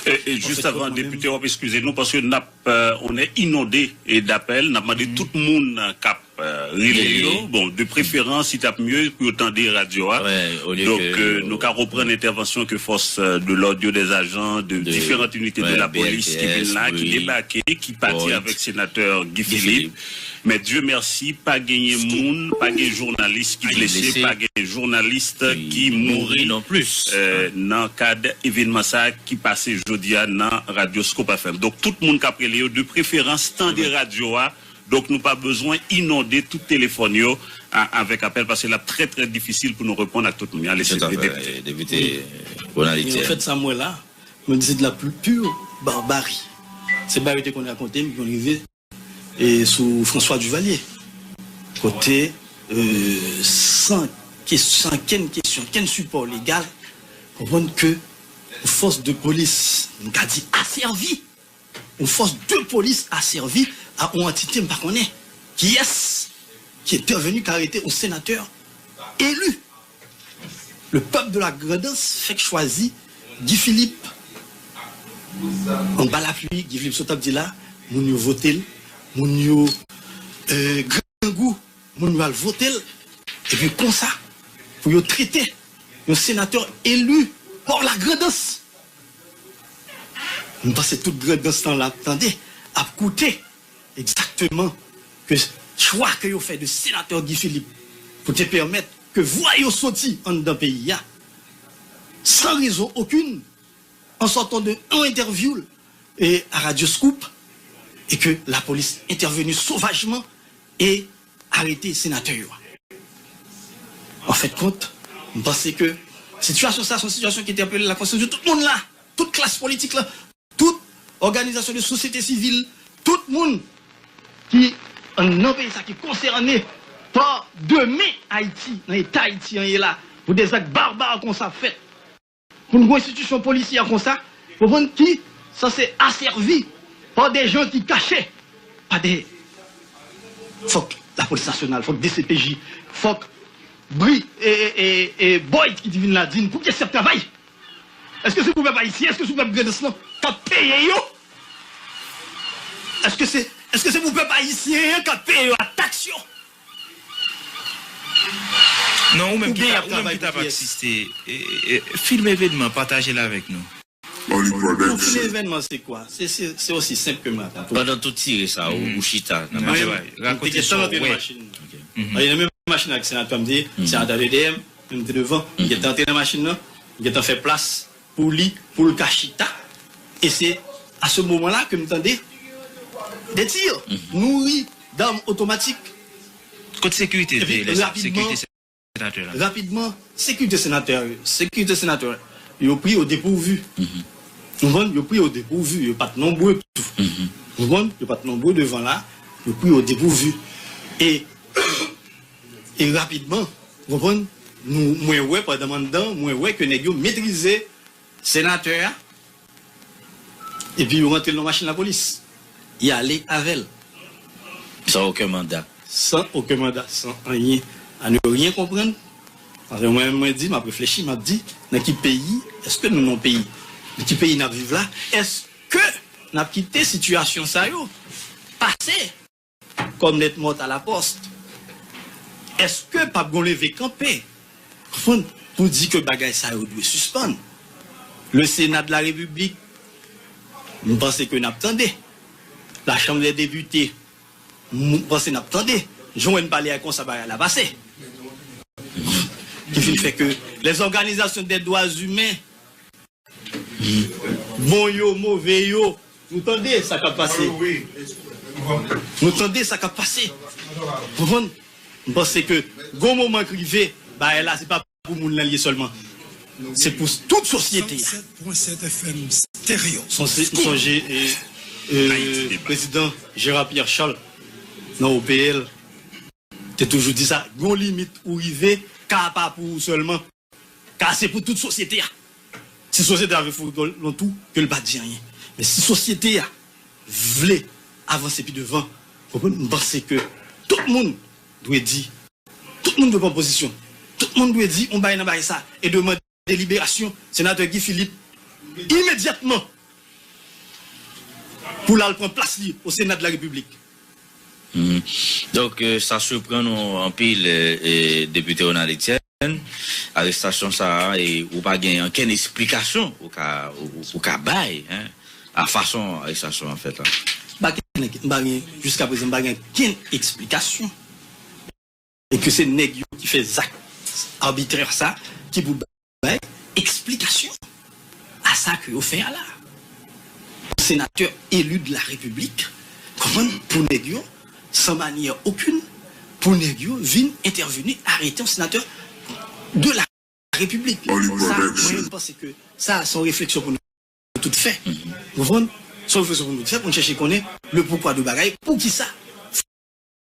E, e jis avan, depite, w ap eskize nou, paske n ap, euh, on est inondé, e, d'apèl. N ap mande tout moun, euh, k ap, euh, rele yo, bon, de préférence, si t ap mye pou yo tande radyo a. Donk, euh, nou ka reprann entèvansyon ke fòs, euh, de lòd yo, des agents de différentes unités de la police ki vin la, ki debake, ki pati avèk senatè Guy Philippe. Men Dye mèsi, pa genyen moun, pa gen jounalis ki blese, pa gen jounalis ki mouri, euh, nan kad evènman sa a ki pase jodi a nan radyo Scoop F M. Donk, tout moun k ap rele yo, de preferans, tande radyo a. Donk, nou pa bezwen inonde tout telefòn yo a, avèk apèl, paske l ap trè, trè difisil pou nou reponn ak tout moun. Ale, se depite. Ronald Etienne. Anfèt, sa m wè la, mwen di se de la pure barbarie. Se bagay yo te konn rakonte m, ki konn rive e sou François Duvalier, kote, euh, san kes-, san kenn kesyon, kenn sipò legal, konprann ke yon fòs de polis, m ka di asèvi, yon fòs de polis asèvi a yon antite m pa konnen kiyès ki entèveni, ki arete yon senatè eli. Le peuple de la Grandans fèk chwazi Guy Philippe. Anba lapli, Guy Philippe sot ap di la, moun yo vote l, moun yo, euh, grangou, moun yo al vote l, epi konsa, pou yo trete yon senatè eli pa la Grandans. M panse tout Grandans lan la ap tande, ap koute. Egzakteman, ke chwa ke yo fè de senatè Guy Philippe pou te pèmèt ke vwa yo soti anndan peyi a, san rezon okenn, an sòtan de yon entèvyou l, e, a Radyo Scoop, e ke lapolis entèveni sovajman e arete senatè yo a. Anfèt kont, m panse ke sitiyasyon sa, se yon sitiyasyon ki entèpele lakonsyans de tout moun la, tout klas politik la, tout òganizasyon de sosyete sivil, tout moun ki anndan peyi sa ki konsène pa demen Ayiti, nan eta Ayiti an ye la, pou de zak barbar konsa fèt, pou n gen yon enstitisyon polisyè konsa, konprann, ki sanse asèvi pa de jan ki kache, pa de, fòk lapolis nasyonal, fòk D C P J, fòk Bri, e, e, e, e, Boyd ki te vin la di n, pou ki se ap travay? Èske se pou pèp ayisyen, èske se pou pèp Grandans lan k ap peye yo? Èske se, èske se pou pèp ayisyen an k ap peye yo ak taks yo? Non, ou menm ki ta, ou menm ki t ap asiste, e, e, e, filme evènman, pataje l avèk nou. Yon film evènman, se kwa? Se, se, se osi senp ke m rakonte w. Pandan tout tire sa, ou, ou chita nan machin. Mwen, m te gentan rantre nan machin nan. Mwen te nan menm machin ak senatè m te ye, senatè te dèyè m, men m te devan. M gentan rantre nan machin nan, m gentan fè plas pou li, pou l ka chita. E se a se moman la ke m tande de tir, nouri d'armes automatiques. Kot sekirite te ye lè sa? Sekirite senatè la? Rapidman, sekirite senatè yo, sekirite senatè yo pri yo depourvu. Ou konprann? Yo pri yo depourvu, yo pa t nonbre tou. Ou konprann? Yo pa t nonbre devan la, yo pri yo depourvu. E, e rapidman, ou konprann? Nou, mwen wè pandan m anndan, mwen wè ke nèg yo metrize senatè a, epi yo rantre l nan machin lapolis. Y ale avè l. San okenn manda. San okenn manda, san anyen. A ne rien comprendre. Paske mwen menm mwen di, m ap reflechi, m ap di, nan ki peyi, èske nou nan peyi? Nan ki peyi n ap viv la? Èske n ap kite sitiyasyon sa yo pase? Comme lettre morte à la poste. Èske p ap gon leve kanpe, konprann, pou di ke bagay sa yo dwe sispann? Le Sénat de la République, m panse ke n ap tande. La Chambre des députés, m panse n ap tande. Jan w wè n pale a konsa bagay la pase. Ki vin fè ke les organisations des droits humains, bon yo, move yo, nou tande sa k ap pase. Nou tande sa k ap pase. Konprann? M panse ke gon moman k rive, bagay la se pa pou moun nan l ye sèlman. Se pou tout sosyete a. Sonje, sonje e, e, prezidan Gérard Pierre Charles nan O P L te toujou di sa, gon limit ou rive, ka pa pou ou sèlman. Ka se pou tout sosyete a. Si sosyete a vle fout yon tou, ke l pa di anyen. Men si sosyete a vle avanse pi devan, konprann, m panse ke tout moun dwe di, tout moun dwe pran pozisyon. Tout moun dwe di yon bagay nan bagay sa e dwe mande liberasyon senatè Guy Philippe imedyatman pou l al pran plas li o Sena de la Repiblik. Donk, sa siprann ou anpil, Depite Ronald Etienne, arestasyon sa a, e ou pa gen ankenn esplikasyon ou ka, ou, ou ka bay, a fason arestasyon an fèt la? M pa gen, m pa gen, jiska prezan, m pa gen ankenn esplikasyon. E ke se nèg yo ki fè zak arbitrè sa ki pou bay eksplikasyon a sa ke yo fè a la. Senatè eli de la Repiblik, konprann, pou nèg yo, san manyè okenn, pou nèg yo vin entèveni, arete yon senatè de la Repiblik. Sa, mwen, mwen panse ke sa, se yon refleksyon pou nou tout fè. Ou konprann? Se yon refleksyon pou nou tout fè, pou nou chèche konnen le poukwa de bagay, poukisa.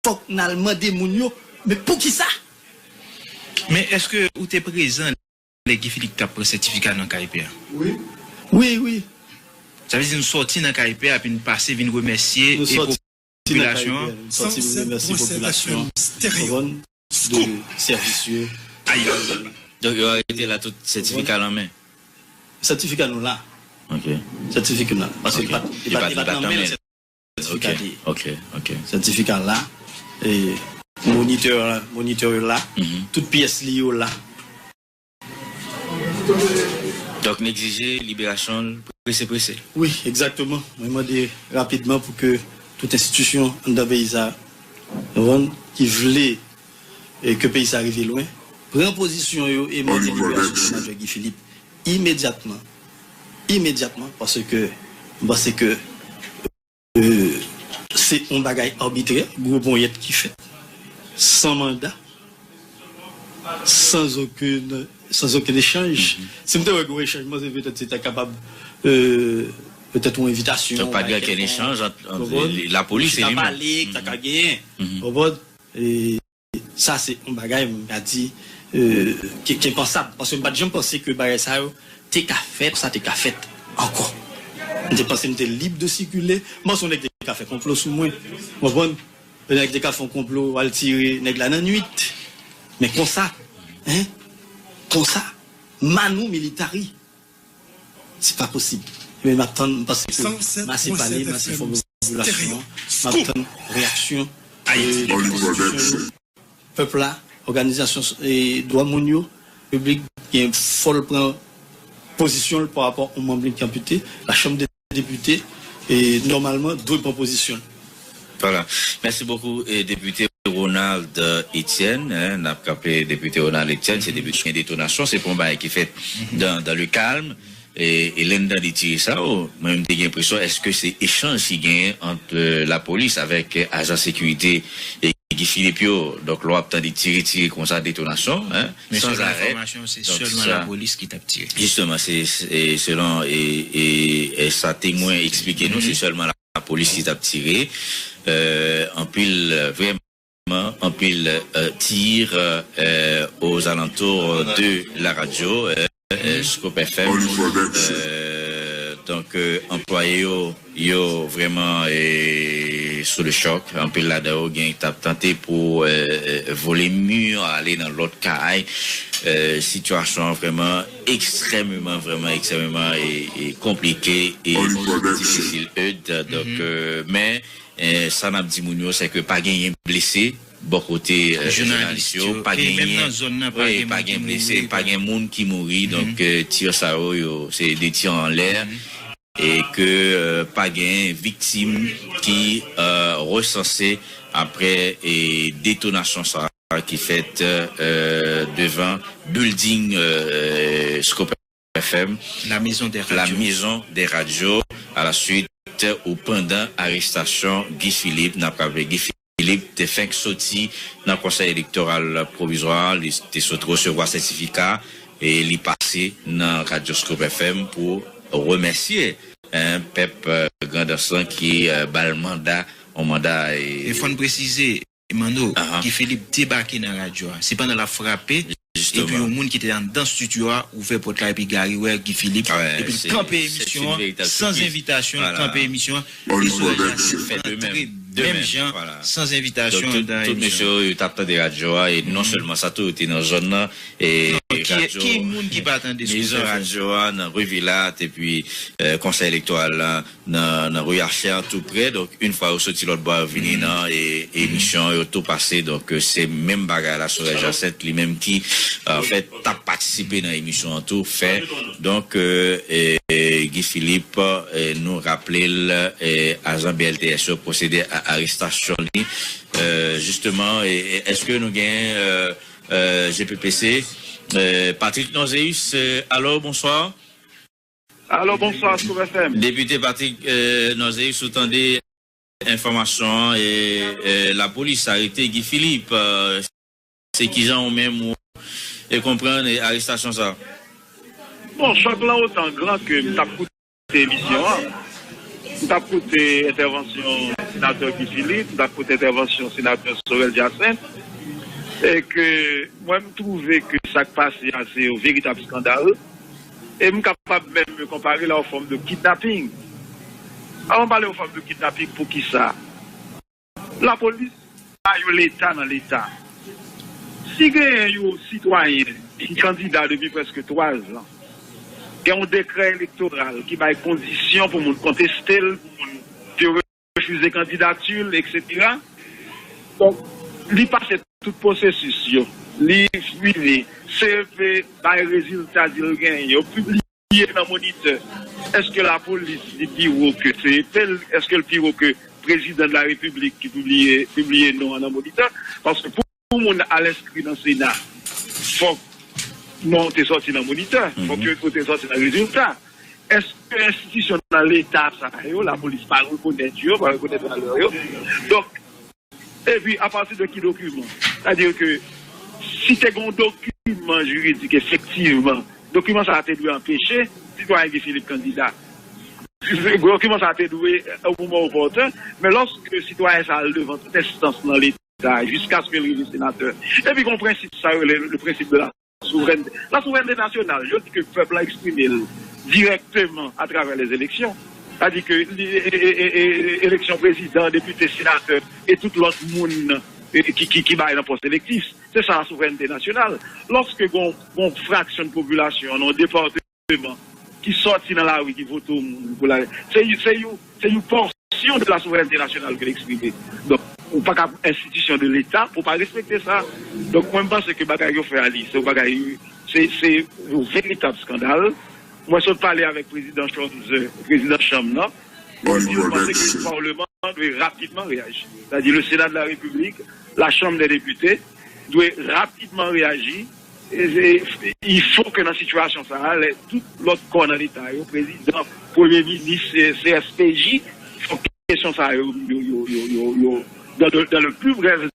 Fòk n al mande moun yo, men poukisa? Men èske ou te prezan lè Guy Philippe t ap pran sètifika nan K I P a? Wi. Wi, wi. Sa vle di nou sòti nan K I P a, epi n pase vin remèsye e popilasyon an? Nou sòti vin remèsye popilasyon an, konprann, de sèvis yo. Donk yo arete la tout sètifika l an men? Sètifika nou la. Ok. Sètifika nou la. Paske li pa t, li pa t, li pa t nan men l, sètifika te ye. Ok, ok. Sètifika la, e monitè, monitè yo la, tout pyès li yo la. Donk n egzije liberasyon l prese prese. Wi, egzakteman. Mwen mande rapidman pou ke tout enstitisyon anndan peyi sa, konprann, ki vle e ke peyi sa rive lwen, pran pozisyon yo e mande liberasyon senatè Guy Philippe imedyatman. Imedyatman, paske m panse ke, e, se yon bagay arbitrè, gwo ponyèt ki fèt, san manda, san okenn, san okenn echanj. Si m te wè gwo echanj, m panse petèt se ta kapab, e, petèt yon envitasyon. Donk pa t gen okenn echanj ant, ant lapolis e li menm. Chita pale, ta ka genyen. Konprann? E Sa se yon bagay, m ka di, e, ki, ki enpansab. Paske m pa t janm panse ke bagay sa yo te ka fèt, sa te ka fèt ankò. M te panse m te lib de sikile. M panse yon nèg te ka fè konplo sou mwen. Ou konprann? Yon nèg te ka fè yon konplo, al tire nèg la nan nwit. Men konsa, en, konsa, manu militari. Se pa posib. Men m ap tann, m panse ke m ase pale, m ase enfòme popilasyon an, m ap tann reyaksyon, e, enstitisyon yo, pèp la, òganizasyon, e, dwa moun yo, piblik gen fò l pran pozisyon l pa rapò yon manm li ki anpite, la Chambre des députés, e, nòmalman, dwe pran pozisyon l. Voilà. Merci beaucoup, e, Depite Ronald Etienne, en, n ap kanpe Depite Ronald Etienne, se depite ki gen detonasyon, se pa yon bagay ki fèt dans, dans le calme. e, e lè n tande tire sa yo, mwen menm te gen enpresyon, èske se echanj ki genyen ant, e, lapolis avèk, e, ajan sekirite, e, Guy Philippe yo? Donk, lè w ap tande tire, tire konsa, detonasyon, en, san arè. Men selon enfòmasyon, se sèlman lapolis ki t ap tire. Jisteman, se, se, selon, e, e, e sa temwen eksplike nou, se sèlman lapolis ki t ap tire. E, anpil, e, vrèman, anpil, e, tir, e, aux alentours de la radio, e, e, Scoop F M. E, donk, e, anplwaye yo, yo vrèman, e, sou le choc. Anpil ladan yo gen t ap tante pou, e, e, vole mi, ale nan lòt kay. E, sitiyasyon an vrèman ekstrèmeman, vrèman ekstrèmeman, e, e, konplike e difisil, Eudes. Donk, e, men, e, sa n ap di moun yo, se ke pa genyen blese bò kote, e, jounalis yo, pa genyen, wi, pa gen blese, pa gen moun ki mouri. Donk, e, tir sa yo, yo, se de tir anlè, e ke, e, pa gen viktim ki, e, resanse apre, e, detonasyon sa ki fèt, e, devan building, e, Scoop F M, La Maison des Radios. La Maison des Radios, à la suite ou pandan arestasyon Guy Philippe. N ap raple, Guy Philippe te fenk soti nan Konsèy Elektoral Pwovizwa, li te sot resevwa sètifika e li pase nan Radyo Scoop F M pou remèsye, en, pèp, e, Grandans lan ki, e, ba l manda, yon manda, e, e fò n presize, Manno, Guy Philippe debake nan radyo a. Se pandan l ap frape, epi yon moun ki te anndan estidyo a ouvè pòt la, epi Gary wè Guy Philippe, epi l kanpe emisyon an, san envitasyon, l kanpe emisyon an, e sou radyo a, se antre menm jan, san envitasyon anndan emisyon an. Tout mesye yo, yo t ap tande radyo a, e non sèlman sa tou, yo te nan zòn nan, e radyo a, mezon radyo a, nan Revilat, epi, e, konsèy elektoral la, nan, nan ri Achè an tou prè. Donk, yon fwa yo soti lòt bò a, yo vini nan, e, emisyon an, yo tou pase. Donk, e, se menm bagay la sou Rè Jacinthe, li menm ki, anfèt, t ap patisipe nan emisyon an tou, fè. Donk, e, e, e, Guy Philippe, e, nou raple l, e, ajan B L T S yo pwosede a arestasyon li. E, jisteman, e, e, èske nou gen, e, e, G P P C, e, Patrick Norzeus, e, alo, bonswa. Alo, bonswa, Scoop F M. Depite Patrick, e, Norzeus, ou tande enfòmasyon an, e, e, lapolis arete Guy Philippe, e, se kijan ou menm ou, e, konprann, e, arestasyon sa? Bon, chòk lan otan gran ke m t ap koute emisyon an. M t ap koute entèvansyon senatè Guy Philippe, m t ap koute entèvansyon senatè Sorel Jacinthe, e ke mwen m twouve ke sa k pase a se yon veritab eskandal. E m kapab menm konpare l a yon fòm de kidnaping. Avan m pale yon fòm de kidnaping, poukisa? Lapolis pa yon Leta nan Leta. Si genyen yon sitwayen ki kandida depi prèske twa zan, gen yon dekrè elektoral ki bay kondisyon pou moun konteste l, pou moun refize kandidati l, etsetera. Donk, li pase tout pwosesis yo. Li fini, C E P bay rezilta di l genyen. Yo pibliye nan Monitè. Èske lapolis li pi wo ke C E P? Èske l pi wo ke prezidan de la repiblik ki pibliye, pibliye non an nan Monitè? Paske pou pou moun al enskri nan Sena, fòk non w te sòti nan Monitè, fòk yo te sòti nan rezilta. Èske enstitisyon nan Leta sa yo, lapolis pa rekonèt yo, pa rekonèt valè yo? Donk, epi, apati de ki dokiman? Sètadi ke si te gen yon dokiman jiridik, efektivman, dokiman sa a te dwe anpeche sitwayen Guy Philippe kandida. Dokiman sa a te dwe, o moman opòten, men lòske sitwayen sa a al devan tout enstans nan Leta, jiskaske l rive senatè. Epi gon prensip, sa yo rele le principe de la souveraineté. La souveraineté nationale, yo di ke pèp la eksprime l dirèkteman atravè les élections. Sètadi ke li, e, e, e, e, eleksyon prezidan, depite, senatè, e tout lòt moun, e, ki, ki, ki bay nan pòs elektif. Se sa la souverènte nasyonal. Lòske gon, gon fraksyon de popilasyon nan yon depatman ki sòti nan lari, ki vote yon moun pou la, se, se yon, se yon pòsyon de la souverènte nasyonal ke l eksprime. Donk, ou pa ka enstitisyon de Leta pou w pa respekte sa. Donk, mwen, m panse ke bagay yo fè a li, se yon bagay, se, se yon veritab eskandal. Mwen sot pale avèk prezidan Chomze, prezidan chanm nan. Mwen di, mwen panse ke palman an dwe rapidman reyaji. Sètadi, le Sénat de la République, la Chambre des députés, dwe rapidman reyaji E, e, il faut que nan sitiyasyon sa a, lè tout lòt kò nan Leta yo, prezidan, premye minis, e, C S P J, fòk kesyon sa yo, yo, yo, yo, yo, yo, dans le, dans le plus bref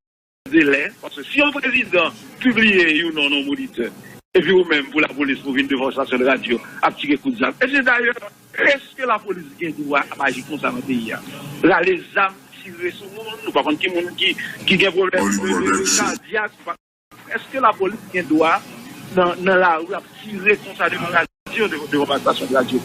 délai, paske si yon prezidan pibliye yon non nan yon monitè, epi ou menm pou lapolis pou vin devan yon estasyon de radyo ap tire kout zam. E se dayè, èske lapolis gen dwa ap aji konsa nan peyi a? Rale zam, tire sou moun, nou pa konn ki moun ki, ki gen pwoblèm kadyak, nou pa Èske lapolis gen dwa nan, nan lari ap tire konsa devan radyo, devan, devan estasyon de radyo?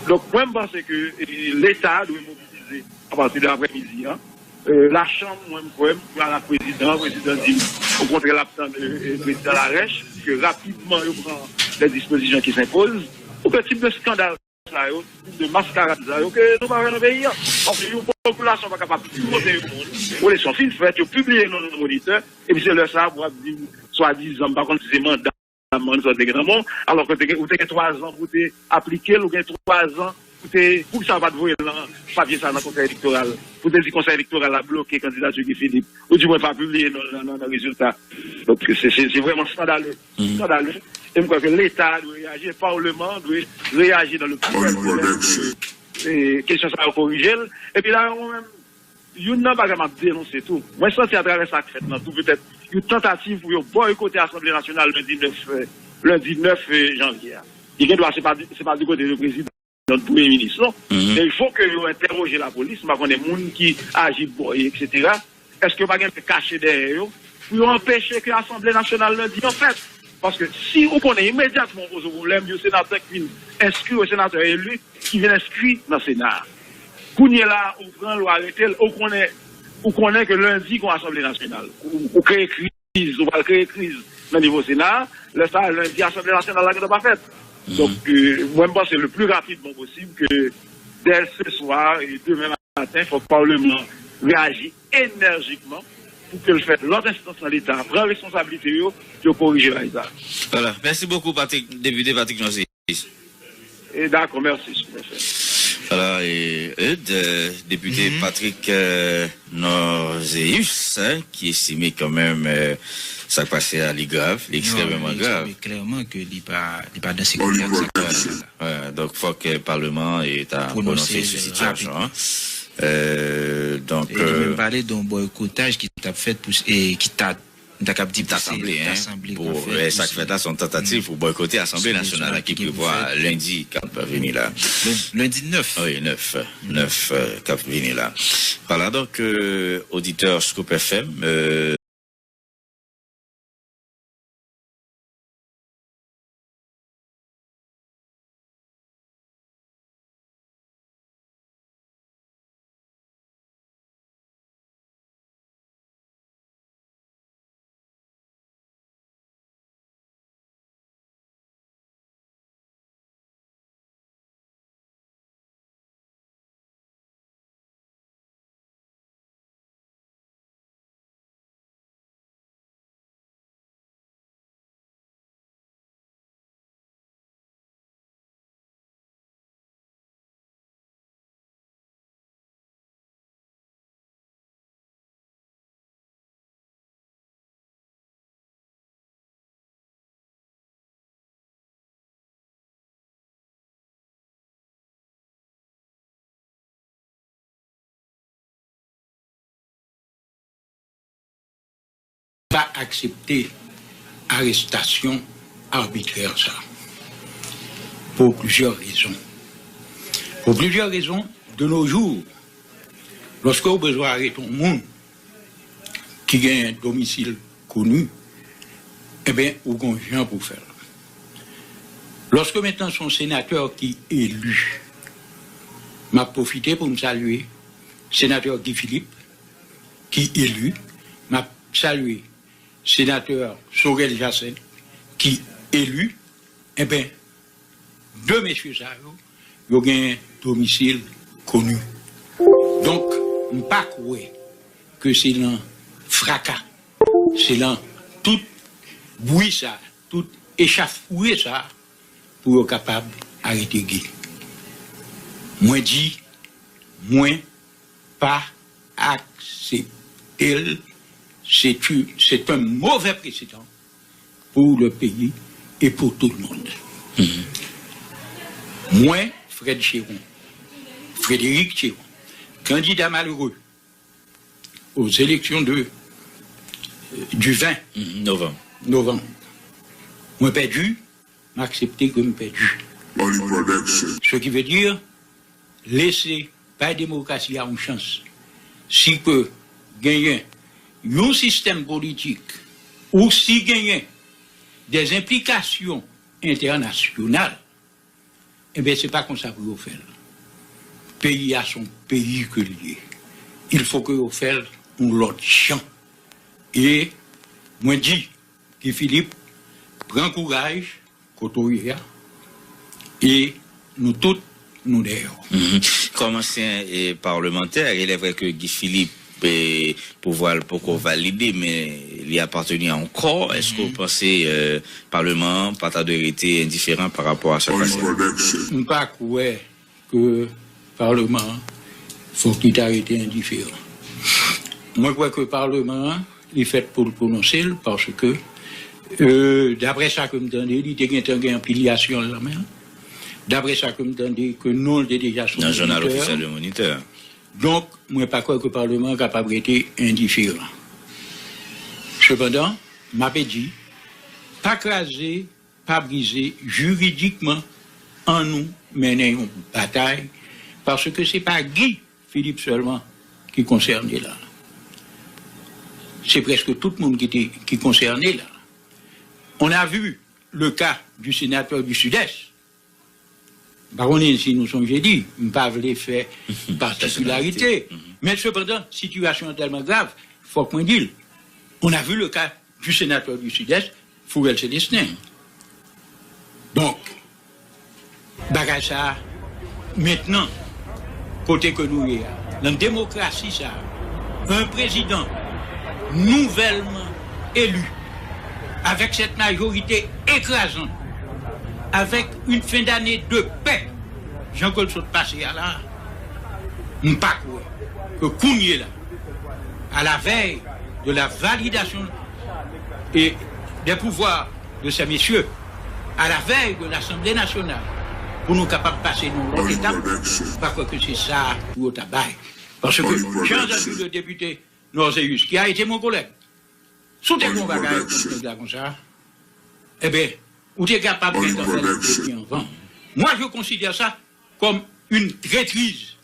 Donk, mwen, m panse ke, e, Leta dwe mobilize apati de aprèmidi an. E, lachanm, mwen, m kwè, m pral ak prezidan, prezidan di m, okontrè, l ap tann, e, e, prezidan Larèch, ke rapidman yo pran les dispositions qui s'imposent, pou ke tip de eskandal sa yo, de maskarad sa yo, ke nou pa wè nan peyi a. Paske yon popilasyon pa kapab sipoze yon moun, eleksyon fin fèt, yo pibliye non nan monitè, epi se lè sa a pou ap di m, swadizan, m pa konn si se manda m, manda sa te gen nan men w, alò ke te gen, ou te gen twa zan pou te aplike l, ou gen twa zan pou te, poukisa w pa t voye l nan papye sa nan Konsèy Elektoral, pou te di Konsèy Elektoral la bloke kandidati Guy Philippe, ou di mwen pa pibliye non nan, nan, nan rezilta. Donk, se, se, se vrèman skandale. Skandale. E m kwè ke Leta dwe reyaji, e Palman dwe reyaji dans le plus bref délai pou ke, e, kesyon sa yo korije l. Epi la, mwen menm, youn nan bagay m ap denonse tou, mwen santi atravè sa k fèt lan tou, petèt, yon tantativ pou yo bòykote Asanble Nasyonal lendi nèf, e, lendi nèf, e, janvye a. Li gen dwa, se pa, se pa di kote de prezidan. Donk, premye minis, non. Men il faut que yo entèwoje lapolis, m pa konnen moun ki aji bòy, etsetera. Èske yo pa gen kache dèyè yo pou yo anpeche ke Asanble Nasyonal lendi an fèt? Paske si ou konnen imedyatman ou poze pwoblèm, yon senatè ki vin enskri, yon senatè eli, ki vin enskri nan Sena a. Kounye la, ou pran l, ou arete l, ou konnen, ou konnen ke lendi gen Asanble Nasyonal. Ou, ou kreye kriz, ou pral kreye kriz nan nivo Sena a, lè sa a, lendi, Asanble Nasyonal la gentan pa fèt. Donk, e, mwen, m panse le plus rapidement possible que dès ce soir et demain matin, fòk Palman an reyaji enèjikman pou ke l fè lòt enstans nan Leta pran responsablite yo, yo korije bagay sa. Vwala. Mèsi bokou, Patrick, depite Patrick Norzéus. E dakò, mèsi, mèsi. Vwala, e, e, de, depite Patrick, e, Norzéus, hein, ki estime kanmenm, e, sa k pase a, li grav, li ekstrèmeman grav. Non, li estime klèman ke li pa, li pa dan sektè ak sa k pase la. Wè, donk, fòk, e, Palman an, e, ta pwononse sou sitiyasyon an. E, donk, e, li menm pale de yon bòykotaj ki t ap fèt pou, e, ki ta, m ta kab di pou se, ta sanble, hein, pou, e, sa k fèt la, se yon tantativ pou bòykote Asanble Nasyonal la ki prevwa lendi k ap vini la. Lendi nèf. Wi, nèf, nèf, e, k ap vini la. Vwala, donk, e, oditè Scoop F M, e, pa aksepte arestasyon abitrè sa pou plizyè rezon. Pou plizyè rezon, de nos jours, lòske ou bezwen arete yon moun ki gen domisil koni, enben, ou gon jan pou fè l. Lòske mentan se yon senatè ki eli, m ap pwofite pou m salye senatè Guy Philippe, ki eli, m ap salye senatè Sorel Jacinthe, ki eli, enben, de mesye sa yo, yo gen domisil koni. Donk, m pa kwè ke se nan fraka, se nan tout bwi sa, tout echafouye sa, pou yo kapab arete Guy. Mwen di, mwen pa aksepte l. C'est, c'est un mauvais précédent. pour le pays et pour tout le monde. Mwen, Fred Chéron, Frédéric Chéron, candidat malheureux aux élections de, du vingt novembre. Mwen pèdi, m aksepte ke m pèdi. Ce qui veut dire, lese bay demokrasi a yon chans. Si ke genyen yon sistèm politik, ou si genyen des implications internationales, enben, se pa konsa pou yo fè l. Peyi a se yon peyi ke l ye. Il faut ke yo fè l yon lòt jan. E mwen di, Guy Philippe, pran kouraj, kote w ye a, e nou tout, nou dèyè w. Kòm ansyen e, palmantè, il est vrai que Guy Philippe, e, pouvwa l poko valide, men li apateni a yon kò. Èske w panse e, palman an pa ta dwe rete endiferan pa rapò a sa k pase a? M pa kwè ke palman an fòk li ta rete endiferan. Mwen kwè ke palman an, li fèt pou l pwononse l, paske, e, daprè sa ke m tande, li te gentan gen anpilyasyon l nan men l. Daprè sa ke m tande, ke non l te deja sou Moniteur. Nan jounal ofisyèl de Moniteur. Donk, mwen pa kwè ke palman an kapab rete endiferan. Sepandan, m ape di, pa kraze, pa brize jiridikman, annou mennen yon batay, paske se pa Guy Philippe sèlman ki konsène la. Se prèske tout moun ki te, ki konsène la. On a vu le cas du sénateur du Sud-Est. M pa konnen si nou sonje li, m pa vle fè patikilarite, men sepandan, sitiyasyon an tèlman grav, fòk mwen di l. On a vu le cas du sénateur du Sud-Est, Fourel Célestin. Donk, bagay sa a, mentnan, kote ke nou ye a, nan demokrasi sa a, un président nouvellement élu, avec cette majorité écrasante, avec une fin d'année de paix, jan ke l sot pase a la, m pa kwè ke kounye la, à la veille de la validation et des pouvoirs de ces messieurs, à la veille de l'Assemblée nationale, pou nou kapab pase nan lòt etap, m pa kwè ke se sa pou yo ta bay. Paske, j'ai entendu le député Norzeus, qui a été mon collègue, si w te gen yon bagay kont nèg la konsa, enben, ou te kapab gentan fè l depi anvan. Moi, je considère ça comme une traîtrise,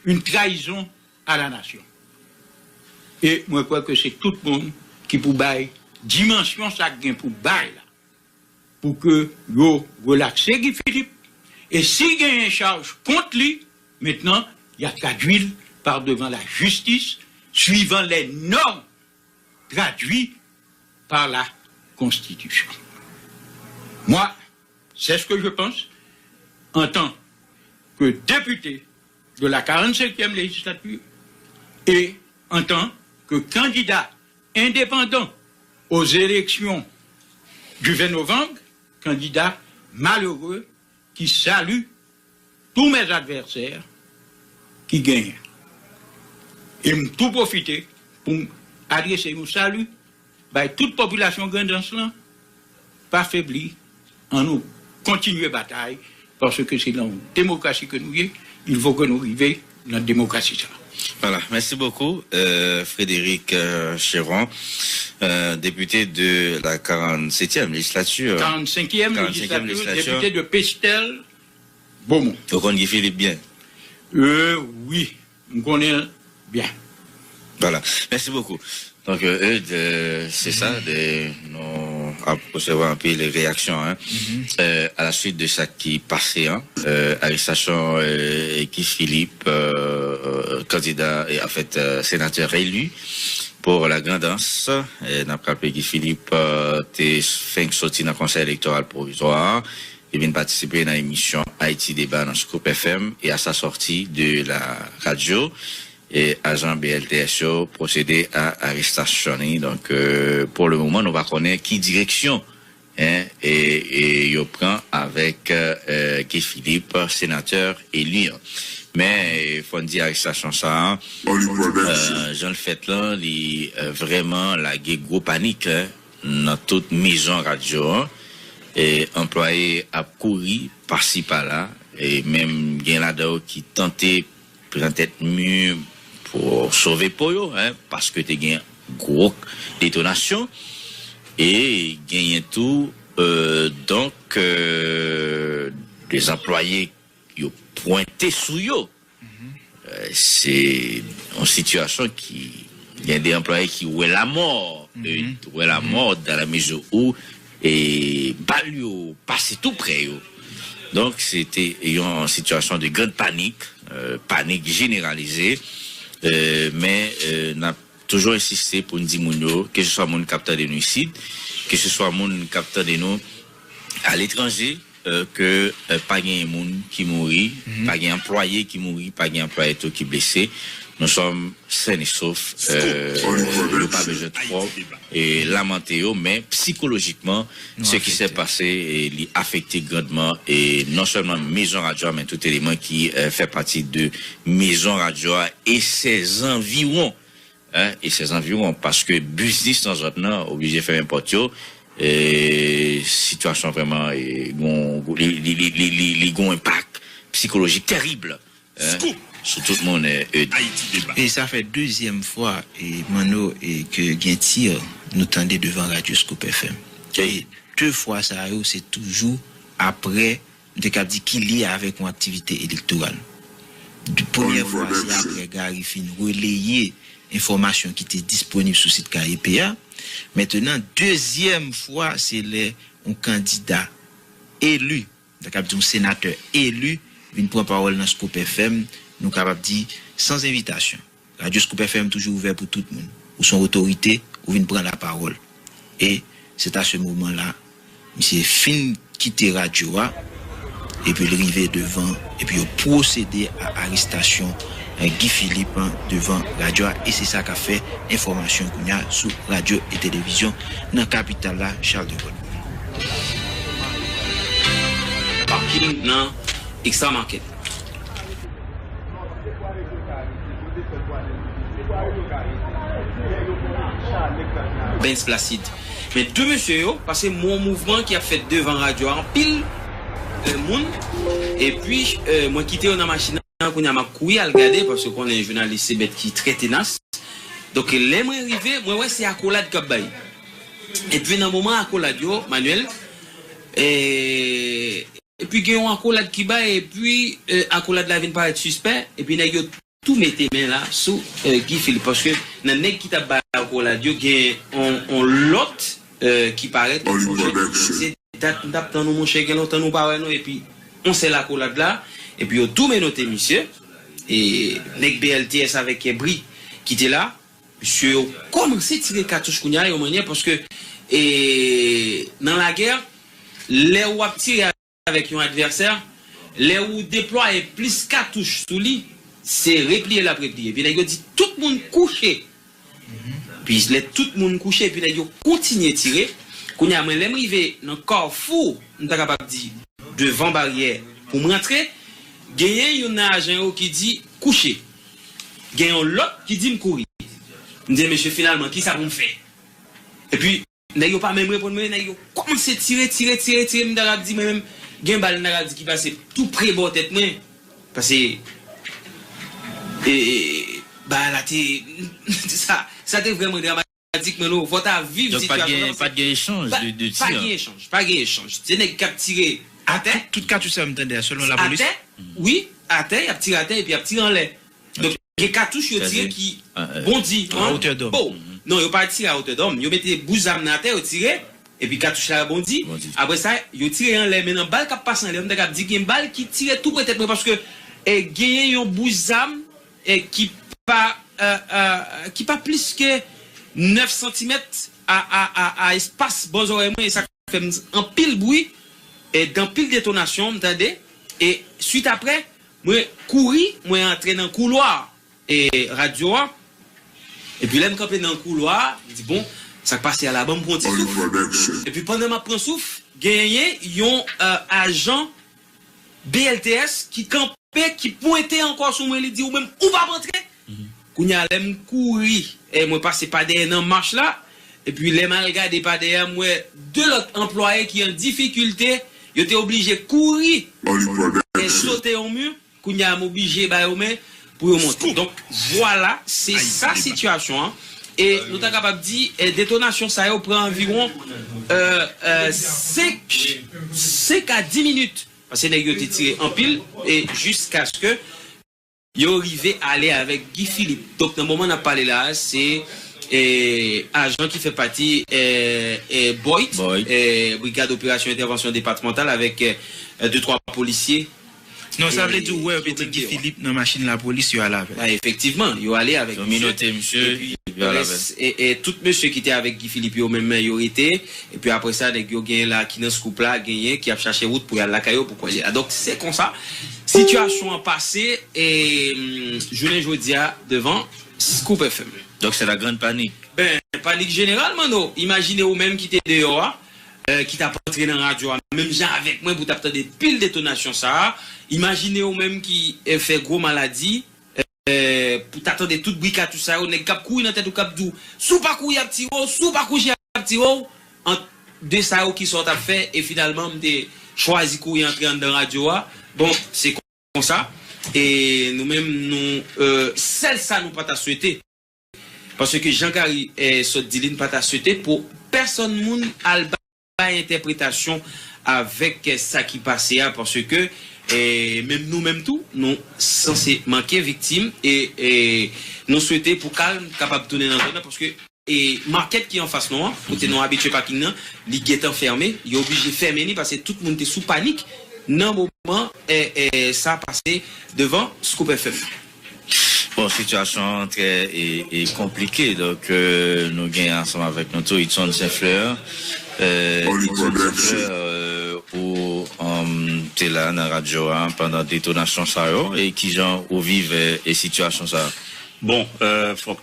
une trahison à la nation. E mwen kwè ke se tout moun ki pou bay dimansyon sa k gen pou bay la, pou ke yo relakse Guy Philippe, e si genyen chaj kont li, mentnan, y a tradui l par devant la justice, suivant les normes traduites par la Constitution. Moi, c'est ce que je pense en tant que député de la quarante-cinquième législature et en tant que candidat indépendant aux élections du vingt novembre, candidat malheureux qui salue tous mes adversaires ki genyen. E m tou pwofite pou m adrese yon sali bay tout popilasyon Grandans lan, pa febli, annou kontinye batay, paske se nan demokrasi ke nou ye, il faut que nou rive nan demokrasi sa. Voilà, merci beaucoup, euh, Frédéric euh, Chéron, euh, député de la quarante-septième législature. Quarante-cinquième législature, député de Pestel, Beaumont. Ou konn Guy Philippe byen? Euh, wi, m konnen l byen. Voilà. Merci beaucoup. Donc, euh, Eudes, euh, c'est ça, de, nou ap resevwa anpil reyaksyon, hein. Euh, à la suite de sa ki pase, hein, euh, arestasyon euh, Guy Philippe, euh, candidat, et en fait, euh, sénateur élu pour la Grand'Anse. Euh, n ap raple Guy Philippe euh, te fenk soti nan Konsèy Elektoral Pwovizwa a. Li vin patisipe nan emisyon Haïti Débat nan Scoop F M et à sa sortie de la radio, et ajan B L T S yo pwosede a arestasyon li. Donk, euh, pou le moman, nou pa konnen ki direksyon hein, e, e yo pran avèk euh, Guy Philippe, senatè eli an. Men, e, fò n di arestasyon sa a, euh, jan l fèt lan, li euh, vrèman lage gwo panik hein, nan tout mezon radyo an, e anplwaye ap kouri pasi pala, e menm gen ladan yo ki tante pran tèt mi pou sove po yo, en, paske te gen gwo detonasyon, e genyen tou, e, donk, e, de anplwaye yo pwente sou yo. E, se yon sitiyasyon ki gen de anplwaye ki wè lamò, e, wè lamò dans la mesure où e bal yo pase tou prè yo. Donk, se te yon sitiyasyon de grande panique, e, panik jeneralize, e, men, e, n ap toujou ensiste pou n di moun yo, keseswa moun k ap tande nou isit, keseswa moun k ap tande nou aletranje, e, ke, e, pa gen moun ki mouri, pa gen anplwaye ki mouri, pa gen anplwaye tou ki blese. Nous sommes sains et saufs, e, yo pa bezwen twò, e, lamante yo, men sikolojikman, ce qui s'est passé, e, li afekte grandman, e non sèlman mezon radyo a, men tout eleman ki, e, fè pati de mezon radyo a e ses environs, en, e ses environs, paske biznis nan zòn nan oblije fèmen pòt yo, e sitiyasyon vrèman, e, gon, li, li, li, li, li, li gon enpak sikolojik terib, en, sou tout moun, e, e. E sa fè dezyèm fwa, e, Manno, e, ke gen tir nou tande devan radyo Scoop F M. E de fwa sa yo, se toujou apre, m te kab di ki lye avèk yon aktivite elektoral. Premyè fwa, se apre Gary fin releye enfòmasyon ki te disponib sou sit K E P a. Mentenan, dezyèm fwa, se lè yon kandida eli, m ta kab di yon senatè eli, vin pran pawòl nan Scoop F M, nou kapab di, san envitasyon. Radyo Scoop F M toujou ouvè pou tout moun. Ou se yon otorite, ou vin pran lapawòl. E c'est à ce moment-là, misye fin kite radyo a, epi l rive devan, epi yo pwosede a arestasyon, eh, Guy Philippe devan radyo a, e se sa k ap fè enfòmasyon kounye a sou radyo e televizyon nan kapital la, Charles de Gaulle. Parking nan Extra Market. Benz Placid. Men de mesye yo, paske m wè yon mouvman ki ap fèt devan radyo a, anpil, eh, moun. Epi, eh, mwen kite yo nan machin nan, kounye a m ap kouri al gade, paske konnen jounalis se bèt ki trè tenas. Donk, lè mwen rive, mwen wè se akolad k ap bay. Epi nan moman akolad yo, Manuel, eh, epi gen yon akolad ki bay, epi, eh, akolad la vin parèt sispè, epi nèg yo tou mete men la sou, eh, Guy Philippe, paske nan nèg ki t ap bay akolad yo, gen on, on lòt, eh, ki parèt, se dat m t ap tann ou, monchè, gen lontan nou pa wè nou, epi on sèl akolad la, epi yo tou menote misye, e nèg B L T S avèk Kèbri ki te la, mesye yo kòmanse tire katouch kounye a, yon mannyè, paske, e, nan lagè, lè w ap tire avèk yon advèsè, lè ou deplwaye plis katouch sou li, se repliye l ap repliye. Epi nèg yo di, "Tout moun kouche." Epi lè tout moun kouche, epi nèg yo kontinye tire. Kounye a, mwen, lè m rive nan kafou, m ta kapab di, devan baryè pou m rantre, genyen youn nan ajan yo ki di, "Kouche." Gen yon lòt ki di m kouri. M di, "Mesye, finalman, kisa pou m fè?" Epi, nèg yo pa menm reponn mwen, nèg yo kòmanse tire, tire, tire, tire, m ta ka di mwen menm, gen bal m ta ka di ki pase tou pre bò tèt mwen. Paske, e, e, bagay la te, sa, sa te vrèman dramatik, men nou, fò ta viv sitiyasyon. Donk, pa t gen, pa t gen echanj de, de tir. Pa gen echanj, pa gen echanj. Se nèg k ap tire atè. Tout, tout katouch sa yo m tande a, sèlman lapolis? Atè, wi, atè, y ap tire atè, epi y ap tire anlè. Donk, gen katouch yo tire ki bondi, a otè dòm. Bon, non, yo pa tire a otè dòm. Yo mete bout zam nan atè, yo tire, epi katouch la bondi. Apre sa, yo tire anlè. Men nan bal k ap pase anlè, m ta kab di gen bal ki tire tou pre tèt mwen, paske, e, genyen yon bout zam, e, ki pa, e, e, ki pa plis ke nèf santimèt a, a, a, a espas bò zòrèy mwen, e sa fè m anpil bri, e, anpil detonasyon, m tande, e swit apre, mwen kouri, mwen antre nan koulwa, e, radyo a. Epi lè m kanpe nan koulwa a, m di, "Bon, sa k pase a la, ban m pran ti souf." Epi pandan m ap pran souf, genyen yon, e, ajan B L T S ki kanpe, ki pwente ankò sou mwen, li di, "Ou menm, ou p ap antre." Kounye a, lè m kouri, e mwen pase pa dèyè nan mach la, Epi lè m al gade pa dèyè, m wè de lòt anplwaye ki an difikilte, yo te oblije kouri e sote yon mi. Kounye a, m oblije ba yo men pou yo monte. Donk, vwala, se sa sitiyasyon an. E nou ta kapab di, eh, detonasyon sa yo pran anviwon, eh, eh, senk, senk a dis minit. Paske nèg yo te tire anpil, e jiskaske yo rive ale avèk Guy Philippe. Donk, nan moman n ap pale la a, se, eh, ajan ki fè pati, eh, eh, BOIT, eh, Brigad Operasyon Entèvansyon Depatmantal, avèk, eh, de twa polisye. Non, sa vle di ou wè yo mete Guy Philippe nan machin lapolis, yo ale avè l. Efektivman, yo ale avèk misye. Epi, e, e tout mesye ki te avèk Guy Philippe yo menm, yo rete. Epi apre sa, nèg yo genyen la ki nan Scoop la, genyen ki ap chache wout pou y al lakay yo, pou kwè la. Donk, se konsa sitiyasyon an pase, e, mm, jounen jodi a, devan Scoop F M. Donc c'est la grande panique. Ben, panik jeneral, Manno. Imajine ou menm ki te deyò a, eh, ki t ap antre nan radyo a, menm jan avèk mwen, pou t ap tande pil detonasyon sa a. Imajine ou menm ki, eh, fè gwo maladi, eh, pou ta tande tout bri katouch sa yo, nèg k ap kouri nan tèt ou, k ap di w, "Si w pa kouri, y ap tire w, si w pa kouri, y ap tire w." Ant de sa yo, kisa w t ap fè? E finalman, m te chwazi kouri antre anndan radyo a. Bon, se konsa. E nou menm, nou, eh, sèl sa nou pa ta swete, paske Jean Gary, eh, sot di li, n pa ta swete pou pèsonn moun al bay entèpretasyon avèk, eh, sa ki pase a, paske, eh, menm nou menm tou, nou sanse manke viktim e, e nou swete pou kalm kapab tounen nan zòn nan, paske, e makèt ki anfas nou an, kote nou abitye paking nan, li gentan fèmen, yo oblije fèmen li paske tout moun te sou panik nan moman, eh, eh, sa pase devan Scoop F M. Bon, sitiyasyon an trè e, e konplike. Donk, euh, nou gen ansanm avèk nou tou Hudson Saint-Fleur. Euh, Hudson Saint-Fleur, euh, ou, um, te la nan radyo a pandan detonasyon sa yo. E kijan ou viv, euh, e sitiyasyon sa yo? Bon, euh, fòk